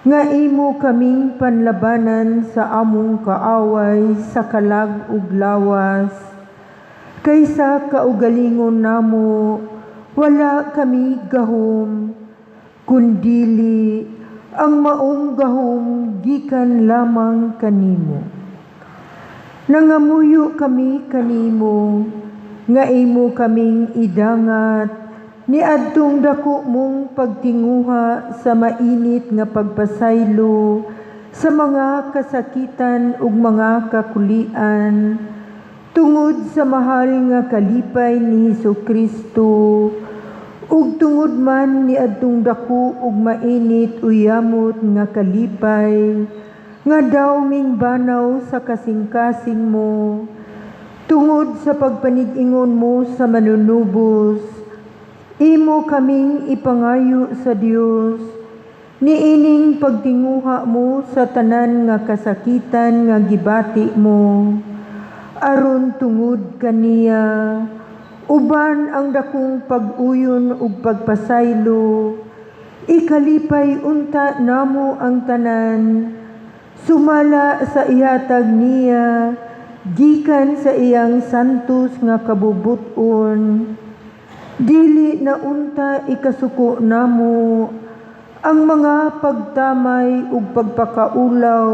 Speaker 4: nga imo kaming panlabanan sa among kaaway sa kalag ug lawas. Kaysa kaugalingon namo, wala kami gahom, kundili ang maong gahom gikan lamang kanimo. Nangamuyo kami kanimo, nga imo kaming idangat niadtong dako mong pagtinguha sa mainit nga pagpasaylo sa mga kasakitan ug mga kakulian, tungod sa mahal nga kalipay ni Hesus Kristo, ug tungod man niadtong dako ug mainit uyamot nga kalipay nga daw ming banaw sa kasing-kasing mo, tungod sa pagpanig-ingon mo sa manunubos, imo kaming ipangayo sa Dios, niining pagtinguha mo sa tanan nga kasakitan nga gibati mo, aron tungod kaniya, uban ang dakong pag-uyon ug pagpasaylo, ikalipay unta namo ang tanan, sumala sa ihatag niya, gikan sa iyang santos nga kabubuton. Dili na unta ikasuko namo ang mga pagtamay ug pagpakaulaw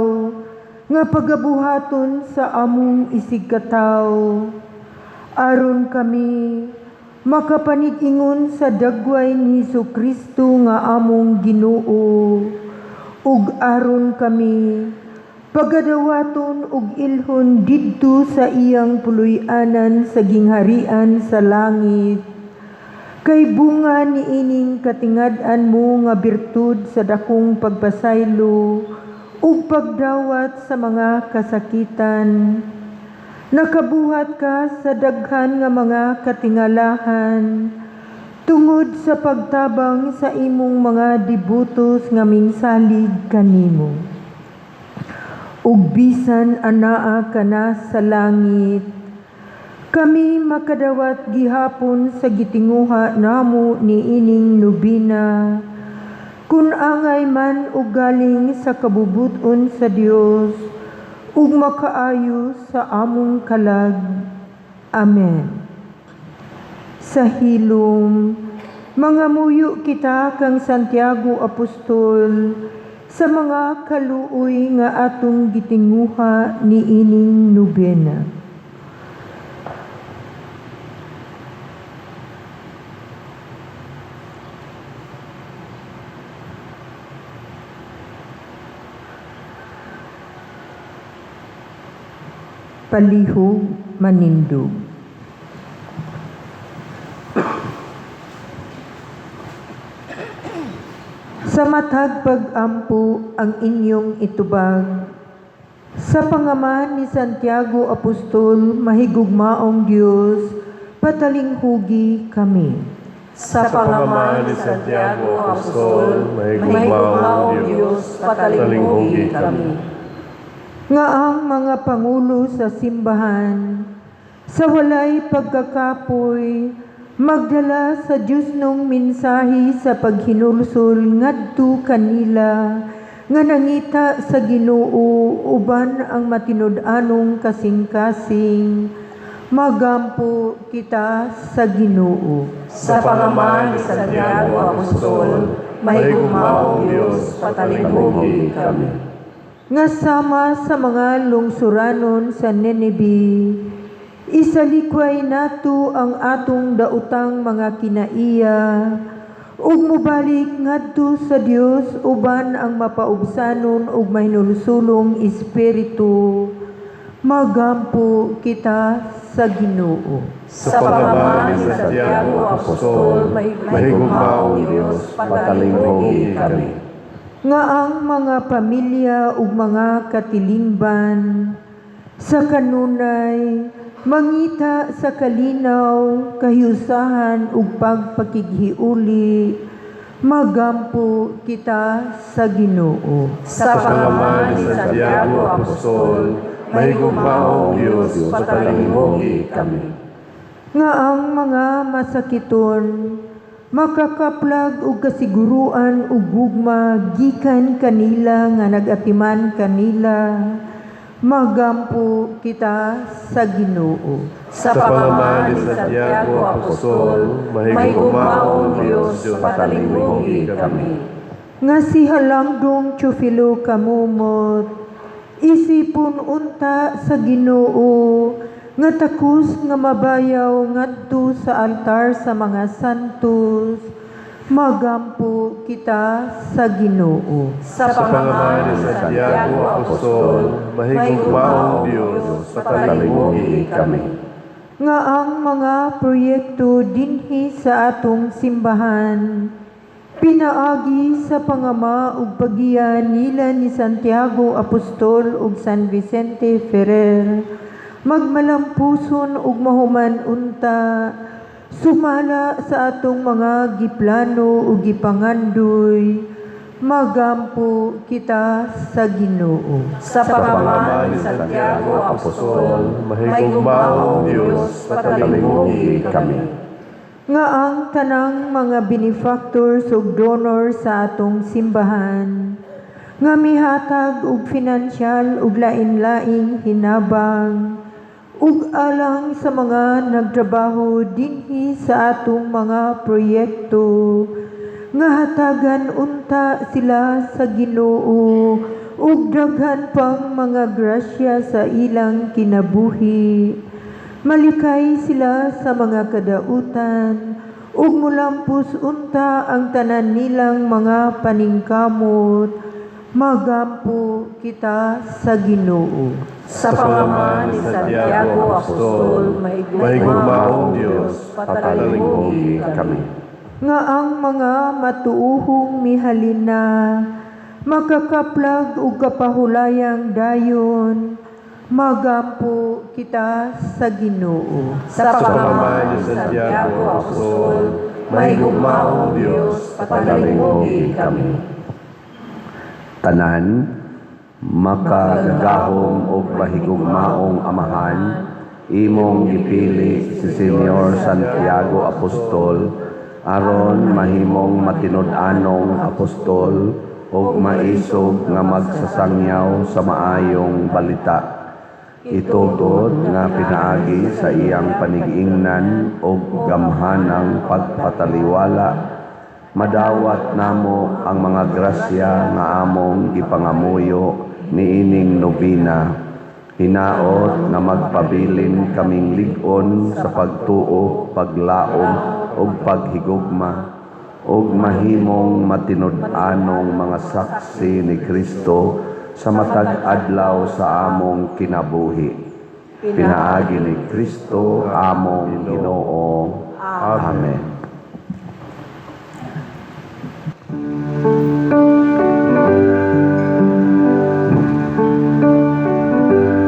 Speaker 4: nga pagabuhaton sa among isigkatawo, aron kami makapanig-ingon sa dagway ni Hesus Kristo nga among Ginoo, ug aron kami pagadawaton ug ilhon didto sa iyang puloy-anan sa gingharian sa langit. Kay bunga niining katingad-an mo nga birtud sa dakong pagpasaylo ug pagdawat sa mga kasakitan. Nakabuhat ka sa daghan nga mga katingalahan tungod sa pagtabang sa imong mga debotos nga mingsalig kanimo. Ug bisan anaa ka na sa langit, kami makadawat gihapon sa gitinguha namo niining nobena, kun angay man og galing sa kabubut-on sa Dios ug makaayo sa among kalag. Amen. Sa hilom, mangamuyo kita kang Santiago Apostol sa mga kaluoy nga atong gitinguha niining nobena. Palihog manindog. Sa matag pag-ampo ang inyong itubag, sa pangaman ni Santiago Apostol, mahigugmaong Dios, patalinghugi kami.
Speaker 3: Sa pangaman ni Santiago Apostol, mahigugmaong Dios, patalinghugi kami.
Speaker 4: Nga ang mga pangulo sa simbahan, sa walay pagkakapoy, magdala sa Diyos nung mensahe sa paghinulsol ngadto kanila nga nangita sa Ginoo uban ang matinud-anong kasing-kasing, magampo kita sa Ginoo.
Speaker 3: Sa pangaman ni Santiago Apostol, mahigugmaong Dios, patalinghugi kami.
Speaker 4: Nga sama sa mga lungsuranon sa Nineveh, isalikway nato ang atong daotang mga kinaiya ug mobalik ngadto sa Dios uban ang mapaubsanon ug mahinulsulong espiritu, magampo kita sa Ginoo.
Speaker 3: Sa pangaman ni Santiago Apostol, mahigugmaong Dios, patalinghugi kami.
Speaker 4: Nga ang mga pamilya ug mga katilingban sa kanunay mangita sa kalinaw, kahiusahan ug pagpakighiuli, magampo kita sa Ginoo.
Speaker 3: Sa pangaman ni Santiago Apostol, mahigugmaong Dios, patalinghugi kami.
Speaker 4: Nga ang mga masakiton makakaplag og kasiguruan ug gugma gikan kanila nga nag-atiman kanila, magampo kita sa Ginoo.
Speaker 3: Sa pangaman ni Santiago Apostol, mahigugmaong Dios, patalinghugi kami.
Speaker 4: Nga si Halangdong Teofilo Camomot, isipon unta sa Ginoo nga takos nga mabayaw ngadto sa altar sa mga santos, magampo kita sa Ginoo.
Speaker 3: Sa pangaman ni Santiago Apostol, mahigugmaong Dios, patalinghugi kami.
Speaker 4: Nga ang mga proyekto dinhi sa atong simbahan, pinaagi sa pangama ug paggiya nila ni Santiago Apostol ug San Vicente Ferrer, magmalampuson ug mahuman unta sumala sa atong mga giplano ug gipangandoy, magampo kita sa Ginoo.
Speaker 3: Sa pangaman ni Santiago Apostol, mahigugmaong Dios, patalinghugi kami.
Speaker 4: Nga ang tanang mga benefactors ug donors sa atong simbahan nga mihatag og finansyal ug lain-laing hinabang ug alang sa mga nagtrabaho dinhi sa atong mga proyekto, nga hatagan unta sila sa Ginoo ug daghan pang mga grasya sa ilang kinabuhi, Malikay sila sa mga kadautan ug mulampos unta ang tanan nilang mga paningkamot. Magampo kita sa Ginoo.
Speaker 3: Sa pamamahan ni Santiago Apostol,
Speaker 1: Mahigugmaong Dios,
Speaker 2: Patalinghugi kami.
Speaker 4: Nga ang mga matuuhong mihalin na makakaplag ug kapahulayang dayon. Magampo kita sa Ginoo.
Speaker 3: Sa
Speaker 1: Sa
Speaker 3: pamamahan
Speaker 1: pamamahan
Speaker 3: ni Santiago Apostol,
Speaker 1: Mahigugmaong Dios,
Speaker 3: patalinghugi kami.
Speaker 2: Tanan, makagagahom ug mahigugmaong Amahan, imong gipili si Senyor Santiago Apostol aron mahimong matinud-anong apostol ug maisog nga magsasangyaw sa maayong balita. Itugot nga pinaagi sa iyang panigingnan ug gamhanang pagpataliwala, madawat namo ang mga grasya nga among gipangamuyo niining nobina. Hinaot nga magpabilin kaming lig-on sa pagtuo, paglaom ug paghigugma ug mahimong matinud-anong mga saksi ni Kristo sa matag adlaw sa among kinabuhi. Pinaagi ni Kristo among Ginoo. Amen.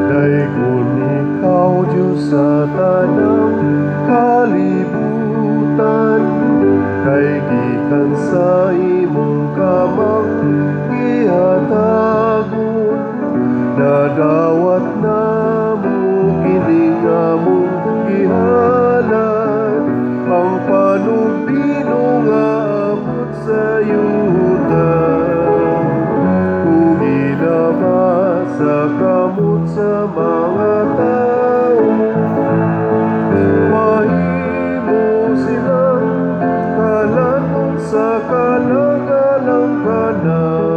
Speaker 1: Daygon ikaw, Diyos, sa tanang kalibutan, kay gikan sa imong kamang gihatagon, nadawat namo kining among gihalad, ang panubino nga abot sa yuta. Kung ilabas sa kamot sa mga tao, mahimo silang kalanon sa kalagalang kanamo.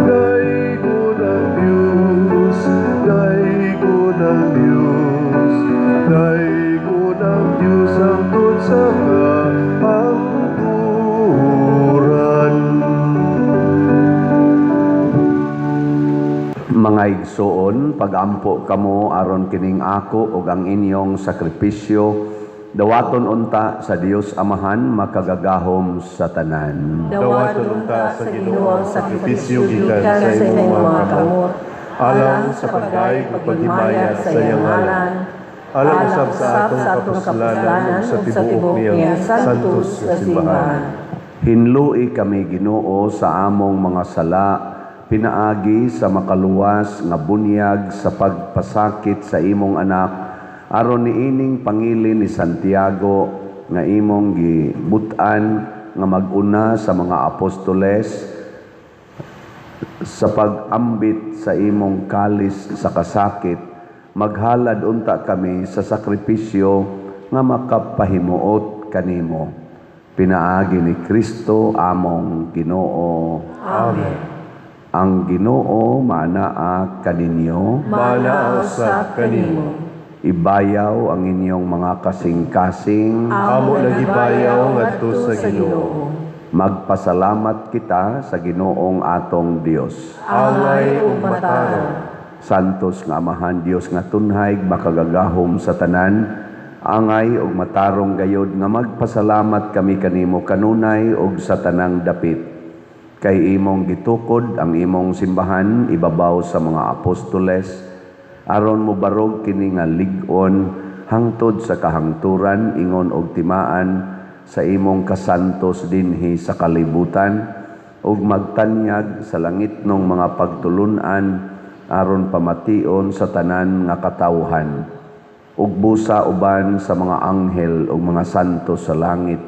Speaker 1: Daygon ang Diyos, daygon ang Diyos, daygon ang Diyos hangtod sa kahangturan.
Speaker 2: Mga igsoon, pagampo kamo aron kining ako ug ang inyong sakripisyo dawaton unta sa Dios Amahan makagagahom sa tanan.
Speaker 1: Dawaton unta sa Ginoo ang sakripisyo gikan sa imong mga kamot, alang sa pagdayeg ug paghimaya sa iyang ngalan, alang usab sa atong kapuslanan ug sa tibuok niyang santos nga simbahan.
Speaker 2: Hinlui kami, Ginoo, sa among mga sala pinaagi sa makaluwas nga bunyag sa pagpasakit sa imong anak, aron niining pangilin ni Santiago nga imong gibut-an nga mag-una sa mga apostoles sa pag-ambit sa imong kalis sa kasakit, maghalad unta kami sa sakripisyo nga makapahimuot kanimo. Pinaagi ni Kristo among Ginoo.
Speaker 1: Amen.
Speaker 2: Ang Ginoo maanaa kaninyo.
Speaker 1: Maanaa usab kanimo.
Speaker 2: Ibayaw ang inyong mga kasing-kasing.
Speaker 1: Amo nagibayaw ngadto sa Ginoo.
Speaker 2: Magpasalamat kita sa Ginoong atong Dios.
Speaker 1: Angay ug matarong.
Speaker 2: Santos nga Amahan, Dios nga tunhay, makagagahom sa tanan, angay ug matarong gayod nga magpasalamat kami kanimo kanunay ug sa tanang dapit. Kay imong gitukod ang imong simbahan ibabaw sa mga apostoles aron mobarog kini nga lig-on hangtod sa kahangturan ingon og timaan sa imong kasantos dinhi sa kalibutan ug magtanyag sa langitnong mga pagtulun-an aron pamation sa tanan nga katawhan, ug busa uban sa mga anghel ug mga santo sa langit,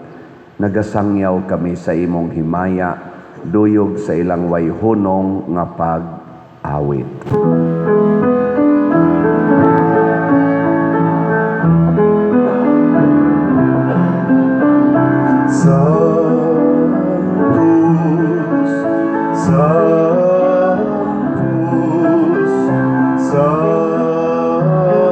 Speaker 2: nagasangyaw kami sa imong himaya duyog sa ilang wayhunong nga pag-awit.
Speaker 1: Sanctus, Sanctus, Sanctus.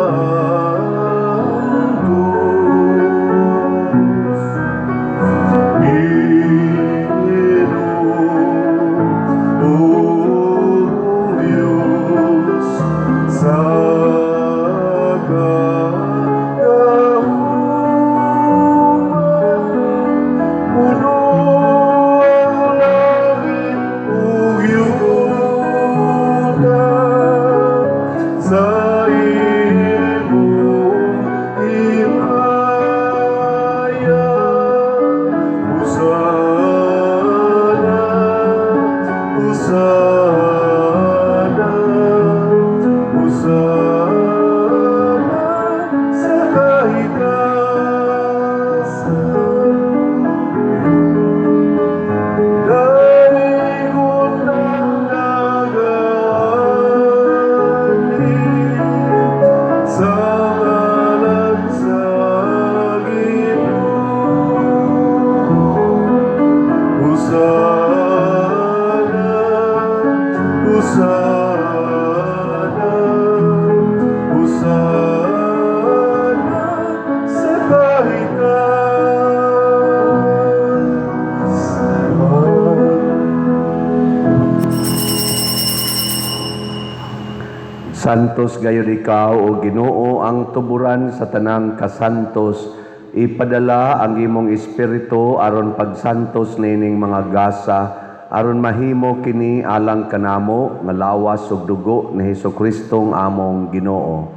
Speaker 2: Santos gayud ikaw, o Ginoo, ang tuburan sa tanang kasantos. Ipadala ang imong espiritu aron pagsantos nining mga gasa, aron mahimo kini alang kanamo nga lawas ug dugo ni Hesukristo among Ginoo.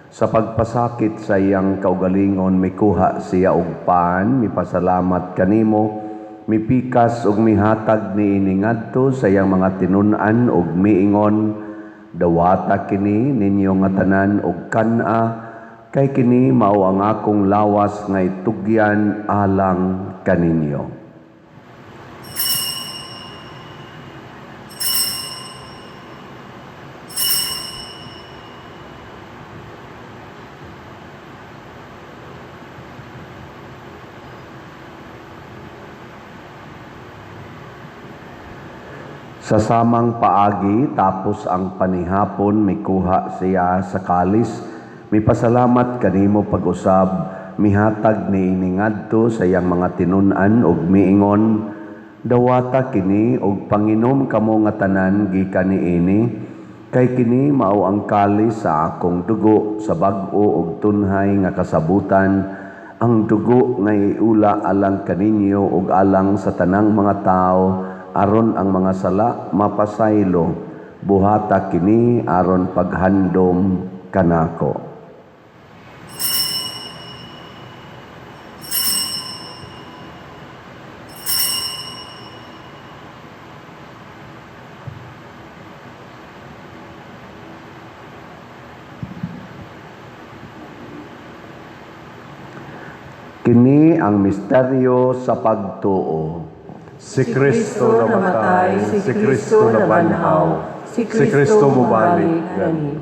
Speaker 2: Sa pagpasakit sa iyang kaugalingon, mikuha siya og pan, mipasalamat kanimo, mipikas ug mihatag niini ngadto sa iyang mga tinun-an ug miingon: "Dawata kini ninyo nga tanan og kan-a, kay kini mao ang akong lawas nga itugyan alang kaninyo." Sa samang paagi, tapos ang panihapon, mikuha siya sa kalis, mipasalamat kanimo pag-usab, mihatag niini ngadto sa iyang mga tinun-an ug miingon: "Dawata kini ug panginom kamo nga tanan gikan niini, kay kini mao ang kalis sa akong dugo sa bag-o ug tunhay nga kasabutan, ang dugo nga iula alang kaninyo ug alang sa tanang mga tawo aron ang mga sala mapasaylo. Buhata kini aron paghandom kanako." Kini ang misteryo sa pagtuo.
Speaker 1: Si Kristo namatay, si Kristo nabanhaw, si Kristo mubalik gani.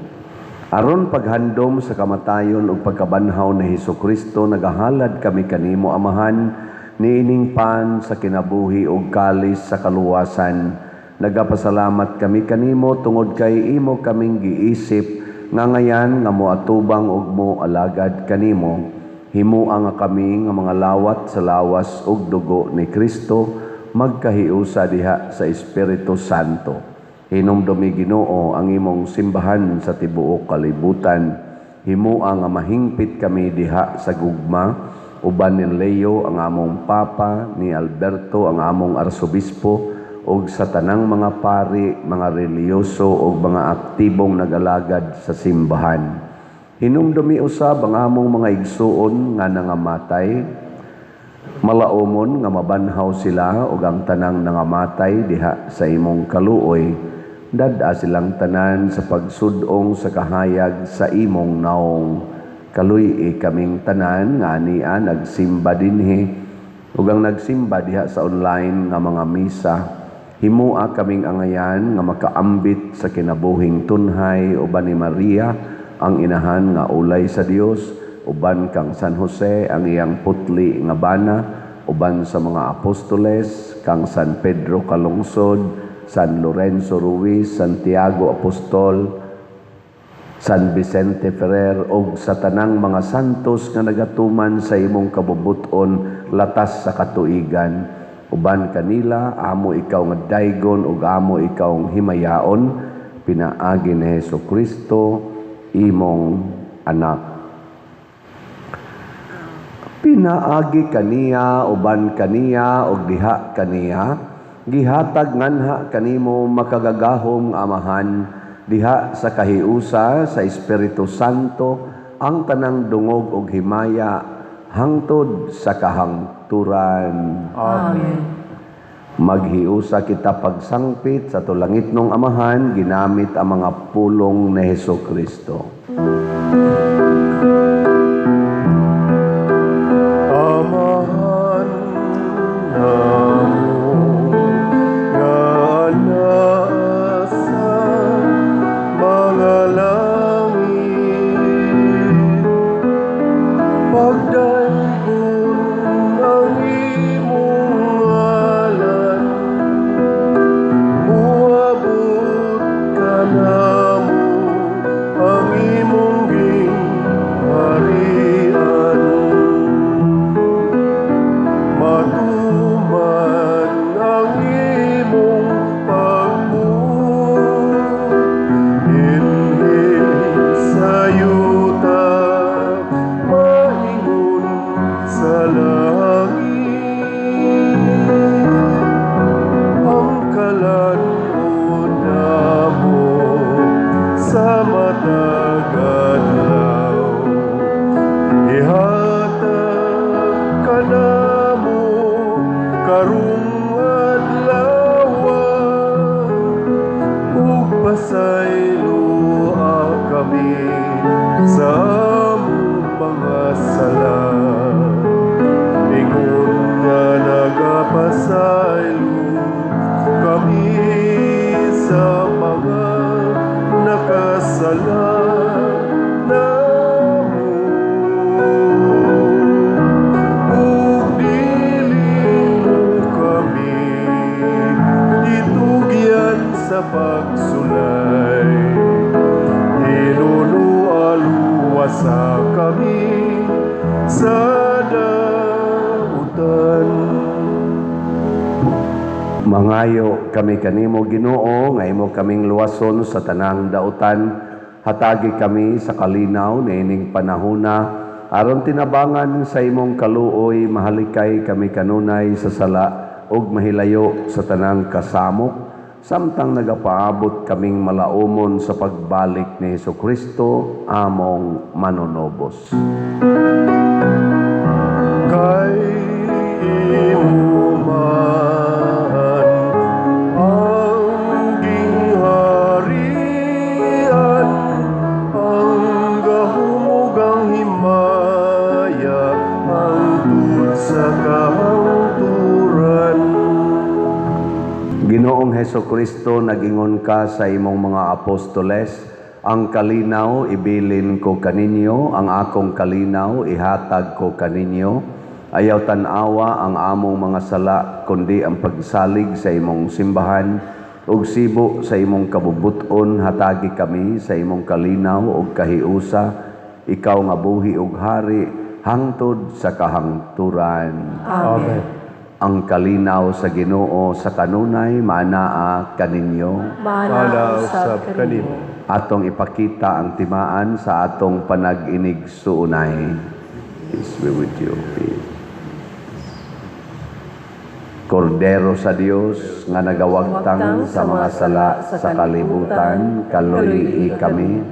Speaker 2: Aron paghandom sa kamatayon ug pagkabanhaw ni Hesukristo, nagahalad kami kanimo, Amahan, niining pan sa kinabuhi ug kalis sa kaluwasan. Nagapasalamat kami kanimo tungod kay imo kaming giisip nga ngayan nga moatubang ug moalagad kanimo. Himua nga kami nga mga lawat sa lawas ug dugo ni Kristo magkahiusa diha sa Espiritu Santo. Hinumdumi, Ginoo, ang imong simbahan sa tibuok kalibutan. Himua nga mahingpit kami diha sa gugma uban ni Leo ang among Papa, ni Alberto ang among Arsobispo, ug sa tanang mga pari, mga relihiyoso ug mga aktibong nagalagad sa simbahan. Hinumdumi usab ang among mga igsuon nga nangamatay, malaumon nga mabanhaw sila ug ang tanang nangamatay diha sa imong kaluoy. Dad-a silang tanan sa pagsud-ong sa kahayag sa imong naong. Kaluy-i kaming tanan nga ania nagsimba dinhi ug ang nagsimba diha sa online nga mga misa. Himua kaming angayan nga makaambit sa kinabuhing tunhay uban ni Maria ang inahan nga ulay sa Dios, uban kang San Jose ang iyang putli nga bana, uban sa mga apostoles, kang San Pedro Calungsod, San Lorenzo Ruiz, Santiago Apostol, San Vicente Ferrer, ug sa tanang mga santos nga nagatuman sa imong kabubut-on latas sa katuigan. Uban kanila amo ikaw nga daygon ug amo ikaw himayaon, pinaagi ni Hesukristo imong anak. Pinaagi kaniya, uban kaniya, ug diha kaniya, gihatag nganha kanimo makagagahom nga Amahan diha sa kahiusa sa Espiritu Santo ang tanang dungog ug himaya hangtod sa kahangturan.
Speaker 1: Amen.
Speaker 2: Maghiusa kita pagsangpit sa tulangitnong Amahan ginamit ang mga pulong ni Hesukristo.
Speaker 1: Amahan namo nga naa sa mga langit, pagdaygon ang imong ngalan, moabot kanamo ang imong gingharian. matag adlaw. Ihatag kanamo karong adlaw ug pasayloa kami sa among mga sala, ingon nga nagapasaylo kami sa mga nakasala namo, ug dili mo kami itugyan sa pagsulay, hinunoa luwasa kami sa dautan.
Speaker 2: Mangayo kami kanimo, Ginoo, nga imo kaming luwason sa tanang dautan. Hatagi kami sa kalinaw niining panahona aron tinabangan sa imong kaluoy mahalikay kami kanunay sa sala ug mahilayo sa tanang kasamok samtang nagapaabot kaming malaumon sa pagbalik ni Kristo among manunobos.
Speaker 1: Kay imo man ang gingharian, ang gahom ug ang himaya hangtod sa kahangturan.
Speaker 2: Ginoong Heso Kristo, nagingon ka sa imong mga apostoles, "Ang kalinaw ibilin ko kaninyo, ang akong kalinaw ihatag ko kaninyo. Ayaw tan-awa ang among mga sala, kundi ang pagsalig sa imong simbahan, ug sibo sa imong kabubut-on hatagi kami sa imong kalinaw ug kahiusa, ikaw nga buhi ug hari hangtod sa kahangturan."
Speaker 1: Amen.
Speaker 2: Ang kalinaw sa Ginoo sa kanunay maanaa kaninyo.
Speaker 1: Maanaa usab kanimo.
Speaker 2: Atong ipakita ang timaan sa atong panag-inigsuonay. Peace be with you. Peace. Kordero sa Dios nga nagawagtang sa mga sala sa kalibutan, kaluyi kami.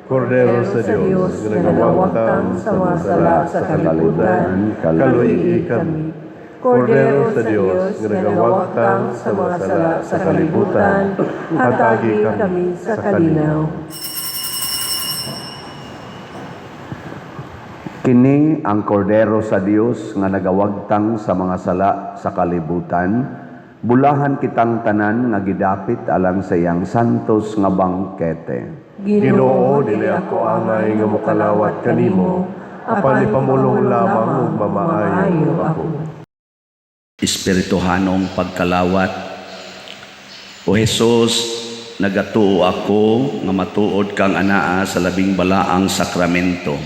Speaker 1: Kordero sa Dios nga nagawagtang sa mga sala sa kalibutan, kaluyi kami. Kordero sa Dios nga nagawagtang sa mga sala sa kalibutan, hatagi kami sa kalinaw.
Speaker 2: Kini ang Kordero sa Dios nga nagawagtang sa mga sala sa kalibutan. Bulahan kitang tanan nga gidapit alang sa iyang santos nga bangkete.
Speaker 1: Ginoo, dili ako angay nga mokalawat kanimo, apan ipamulong lamang ug mamaayo ako.
Speaker 2: Espirituhanong pagkalawat. O Jesus, nagatuo ako nga matuod kang anaa sa labing balaang sakramento.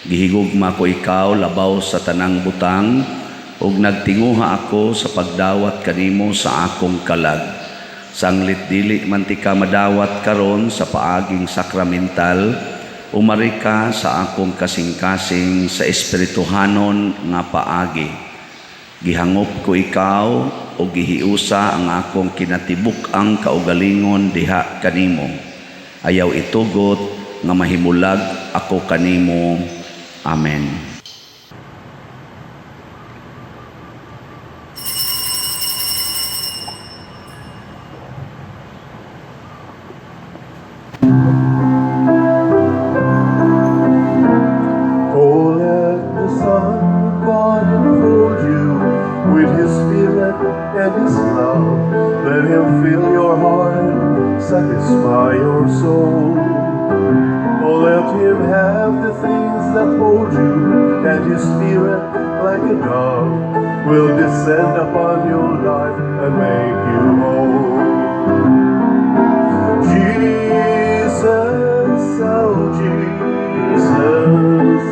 Speaker 2: Gihigugma ko ikaw labaw sa tanang butang ug nagtinguha ako sa pagdawat kanimo sa akong kalag. Sanglit dili man tika madawat karon sa paaging sakramental, umari ka sa akong kasing-kasing sa espirituhanon nga paagi. Gihangop ko ikaw o gihiusa ang akong kinatibuk-ang kaugalingon diha kanimo. Ayaw itugot nga mahimulag ako kanimo. Amen.
Speaker 1: Oh, let the Son of God enfold you with His Spirit and His love. Let Him fill your heart, satisfy your soul. Oh, let Him have the things that hold you, and His Spirit, like a dove, will descend upon your life and make you whole. Jesus, oh Jesus,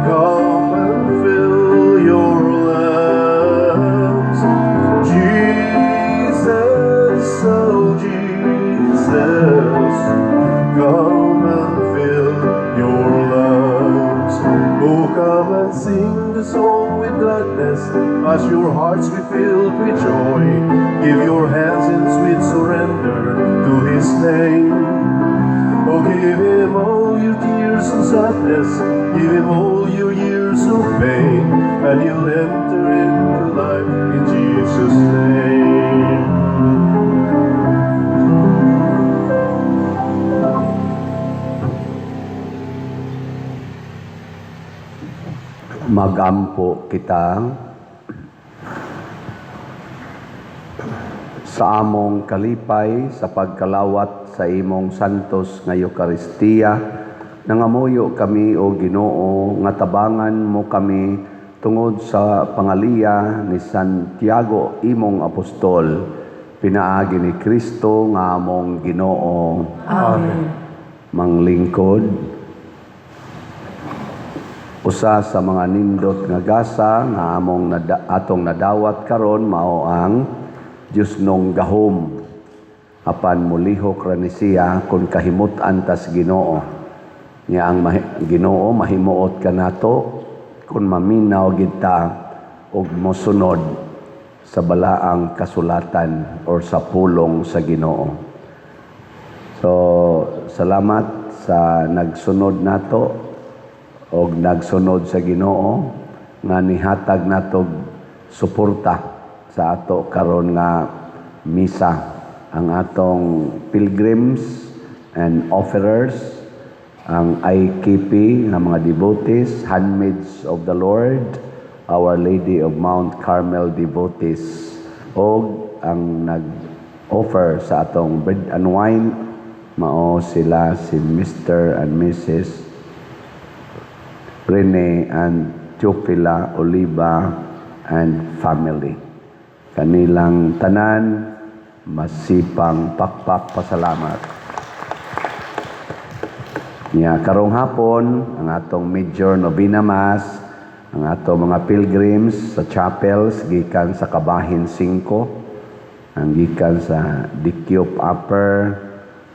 Speaker 1: come and fill your lungs. Jesus, oh Jesus, come and fill your lungs. Oh, come and sing the song with gladness as your hearts be filled with joy. Give your hands in sweet surrender to His name. Oh, give him all your tears and sadness, give him all your years of pain, and you'll enter into life in Jesus' name.
Speaker 2: Magampo kita. Sa among kalipay sa pagkalawat sa imong santos nga Eukaristiya, nangamuyo kami, o Ginoo, nga tabangan mo kami tungod sa pangaliya ni Santiago, imong apostol, pinaagi ni Kristo nga among Ginoo.
Speaker 3: Amen.
Speaker 2: Manglingkod, usa sa mga nindot nga gasa nga among atong nadawat karon mao ang Dios nong gahom. Apan mulihok ra ni siya kung kahimut-an tas Ginoo. Nya ang Ginoo mahimuot kanato kung maminaw gid ta og mosunod sa balaang kasulatan or sa pulong sa Ginoo. So salamat sa nagsunod nato og nagsunod sa Ginoo nga nihatag natog suporta sa ato karon nga misa, ang atong pilgrims and offerers, ang IKP nga mga devotees, Handmaids of the Lord, Our Lady of Mount Carmel devotees, og ang nag-offer sa atong bread and wine mao sila si Mr. and Mrs. Rene and Teofila Oliva and family. Kanilang tanan, masipang pakpak pasalamat. Nya karong hapon ang atong major novena mass, ang atong mga pilgrims sa chapels gikan sa Kabahin 5, ang gikan sa Dikyop Upper,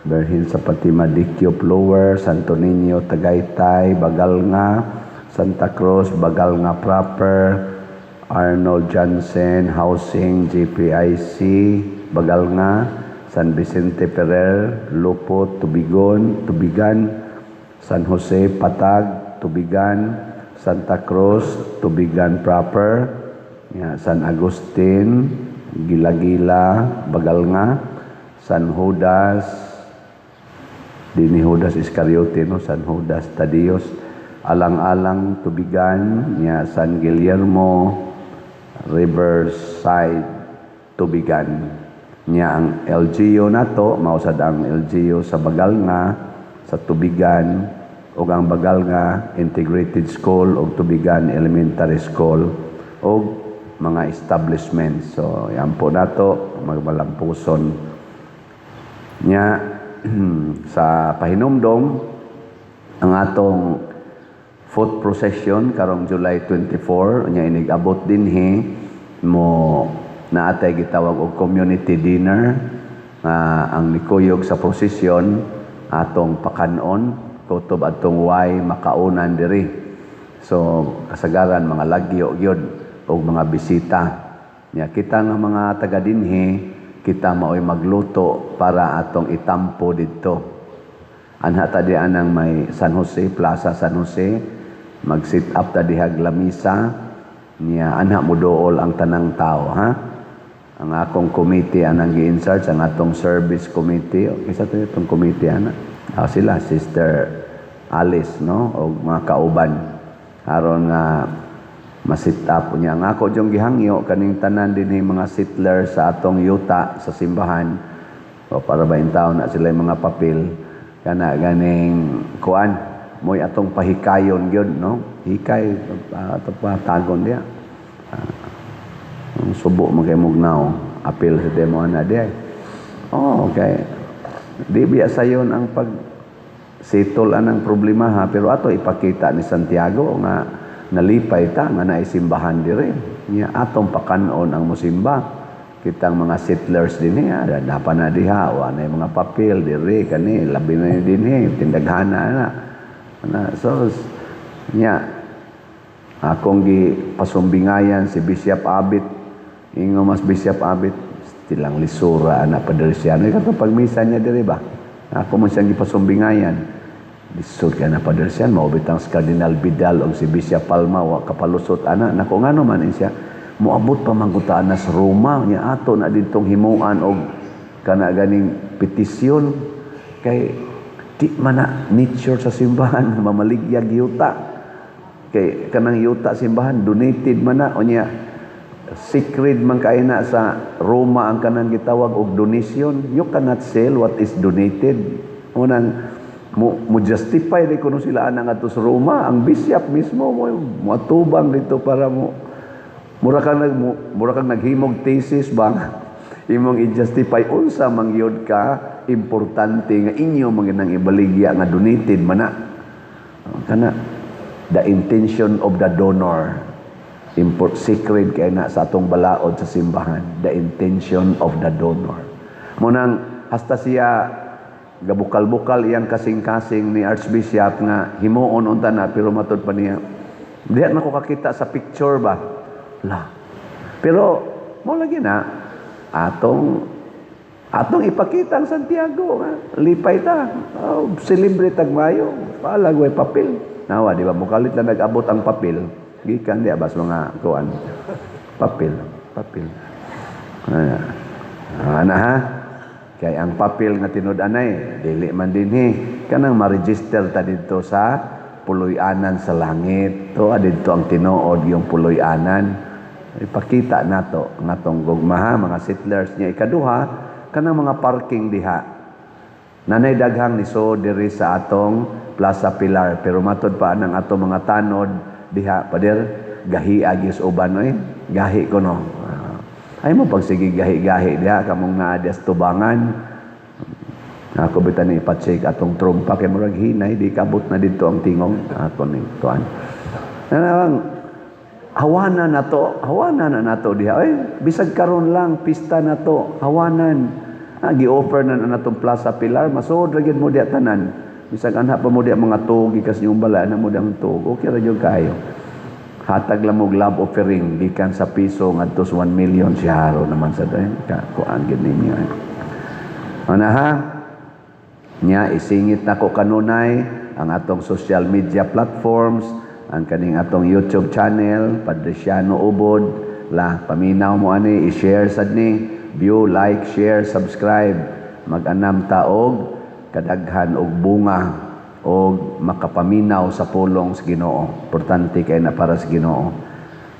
Speaker 2: Berhin sa Fatima Dikyop Lower, Santo Niño Tagaytay, Bagalnga, Santa Cruz, Bagalnga Proper, Arnold Johnson Housing, GPIC, Bagalnga, San Vicente Ferrer, Lupot, Tubigon, Tubigan, San Jose, Patag, Tubigan, Santa Cruz, Tubigan Proper, San Agustin, Gilagila, Bagalnga, San Judas, di ni Judas Iscariote, no? San Judas Tadios, Alang-alang, Tubigan, San Guillermo, Riverside, Tubigan. Nya ang LGU nato, mao sad ang LGU sa Bagalnga, sa Tubigan, ug ang Bagalnga Integrated School ug Tubigan Elementary School ug mga establishments. So, yan po nato, magmalampuson. Nya sa pahinumdom ang atong foot procession karong July 24, nya inig-abot dinhi mo naatay gitawag og community dinner nga ang nikuyog sa prosesyon atong pakanon kutob atong way makaunan diri. So kasagaran mga lagyo gyud og mga bisita. Nya kita nga mga taga dinhi, kita maoy magluto para atong itampo didto. Anha ta di anang may San Jose, Plaza San Jose, mag-sit up ta dihag lamisa, niya anha mudool ang tanang tao, ha? Ang akong committee anang gi-in-charge, ang atong service committee, o kisa to itong committee ana. Sila Sister Alice, no, og mga kauban aron nga ma-sit up niya. Ang ako dyong gihangyo kaning tanan dinhi mga settler sa atong yuta sa simbahan, o para ba in taon na sila yung mga papel kana ganing kuan moy atong pahikayon gyud, no, hikay ato pa tagon diya. Ang subo man kay mugnaw, apil sa demo ana diya. Oh, okay. Di biya sayon ang pag settle anang problema, ha, pero ato ipakita ni Santiago nga nalipay ta nga naisimbahan dire. Nya atong pakanon ang musimba. Kitang mga settlers dinhi, ha, dapat na diha, wa na yung mga papel dire kani labi na dinhi, tindaghana na. Na so nya akong gipasumbingayan si Bishop Abit, ingo mas Bishop Abit tilang lisura ana Padre Siano kato pagmisa niya dire ba. Ako man siyang gipasumbingayan. Lisod ka na, Padre siya, mao bitang si Cardinal Vidal o si Bishop Palma, wa kapalusot ana. Nako, ngano man siya, moabot pa man na sa Roma, nya ato na ditong himuan og kana ganing petisyon kay di man na nature sa simbahan mamaligyag yuta, kay kanang yuta simbahan donated man na. Unya sacred man kay na sa Roma ang kanang gitawag og donation. You cannot sell what is donated. Unang mo justify di kuno sila ana ngadto sa Roma. Ang bishop mismo mo moatubang dito para mo mura kang naghimog thesis ba, imong i-justify unsa man gyud ka importante nga inyo man gyud nang ibaligya nga donated man na. Kana the intention of the donor, import sacred kay na sa atong balaod sa simbahan, the intention of the donor. Mo nang hasta siya gabukal-bukal iyang kasing-kasing ni Archbishop nga himuon unta na, pero matud pa niya, diha na ko kakita sa picture ba la. Pero mo lagi na atong atong ipakita ang Santiago nga lipay ta, oh, celebrate tag Mayo, palagway papel. Nawa, di ba mukalit lang nag-abot ang papel gikan di abas mga kuan, papel, papel. Ah, ana ha, kay ang papel nga tinud-anay dili man dinhi, kanang ma-register ta didto sa puloy-anan sa langit to, didto ang tinuod yung puloy-anan. Ipakita nato ang atong gugma ha, mga settlers niya. Ikaduha, kanang mga parking diha, nanay daghang niso diri sa atong Plaza Pilar, pero matod pa ang atong mga tanod diha, pader, gahi agis uban oy, gahi kuno. Ay mo pagsige gahi-gahi diha kamong naa diha sa tubangan. Ako bitan ni ipa-check atong trompa kay murag hinay, di kabot na didto ang tingog ako ni tuan. Nanawang hawanan na to, hawanan na nato diha. Oy, bisag karon lang pista na to, hawanan. Gi-offer na na natong Plaza Pilar, masuod ra gyud mo diha tanan. Bisag anha pa mo diha mga tuog gikas niyong bala na mo diha ang tuog. Okay ra gyud kayo. Hatag lang mo love offering gikan sa piso ngadto sa 1 million, siyaro naman sa dayon ka kuan gyud ninyo. Eh. Ana ha? Nya isingit nako kanunay ang atong social media platforms, ang kaning atong YouTube channel, Padre Siano Ubod, la paminaw mo ani, i-share sad ni, view, like, share, subscribe. Mag-anam ta og kadaghan og bunga og makapaminaw sa pulong sa Ginoo. Importante kay na para sa Ginoo.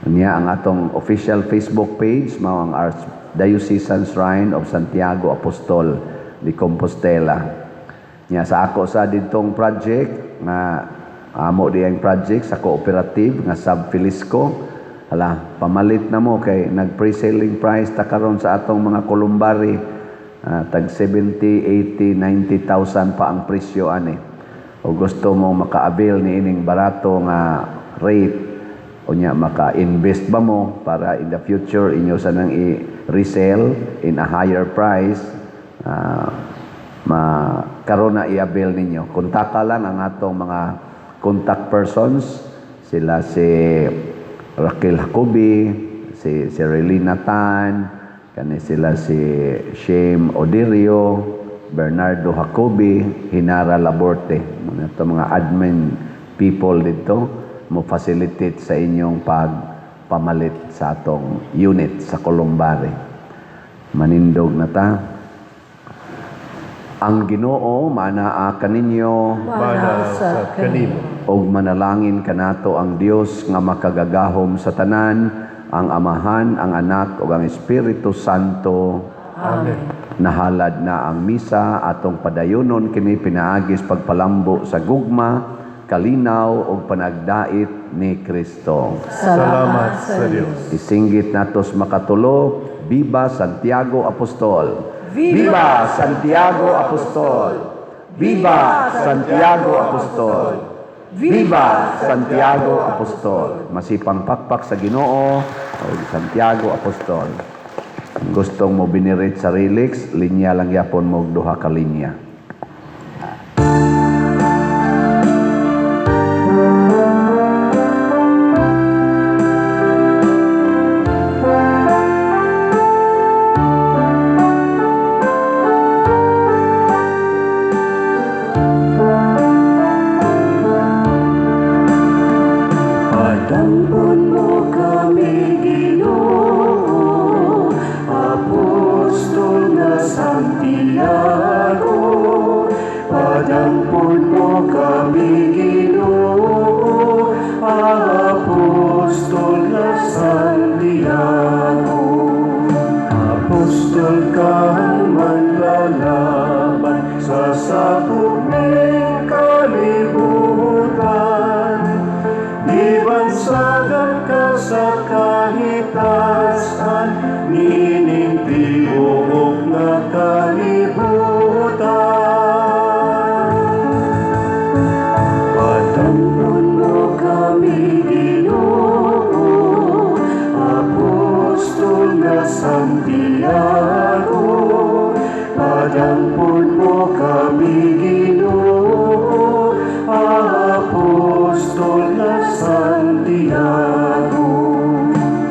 Speaker 2: Nya ang atong official Facebook page mao ang Archdiocesan Shrine of Santiago Apostol de Compostela. Nya sa ako sa didtong project nga amo diyang project sa cooperative nga Sub Filisco, hala, pamalit na mo kay nag pre-selling price ta karon sa atong mga columbary, tag 70, 80, 90,000 pa ang presyo ani. O gusto mo maka-avail ni ining barato nga rate, unya maka-invest ba mo para in the future inyo sa nang i-resell in a higher price, ma karon na i-avail ninyo. Kontaka lang ang atong mga contact persons, sila si Raquel Jacobi, si Relina Tan, kani sila si Shane Odirio, Bernardo Jacobi, Hinara Laborte. Mga ito, mga admin people dito mo facilitate sa inyong pagpamalit sa atong unit sa Columbari. Manindog na ta. Ang Ginoo maanaa kaninyo.
Speaker 1: Mana sa kanimo.
Speaker 2: Og manalangin kanato ang Dios nga makagagahom sa tanan, ang Amahan, ang Anak ug ang Espiritu Santo.
Speaker 1: Amen.
Speaker 2: Nahalad na ang misa, atong padayonon kini pinaagis pagpalambo sa gugma, kalinaw ug panagdait ni Kristo.
Speaker 1: Salamat sa Dios.
Speaker 2: Isinggit natos makatulo, Viva Santiago Apostol! Viva Santiago Apostol! Viva Santiago Apostol! Viva Santiago Apostol! Masipang pakpak sa Ginoo o Santiago Apostol. Gustong mo venerate sa relics, linya lang yapon mo duha ka linya.
Speaker 1: Pasakop ning kalibutan. Gibansagan ka sa kahitasan nining tibuok nga kalibutan. Padampon mo kami, Ginoo, Apostol nga Santiago. Padampon mo kami.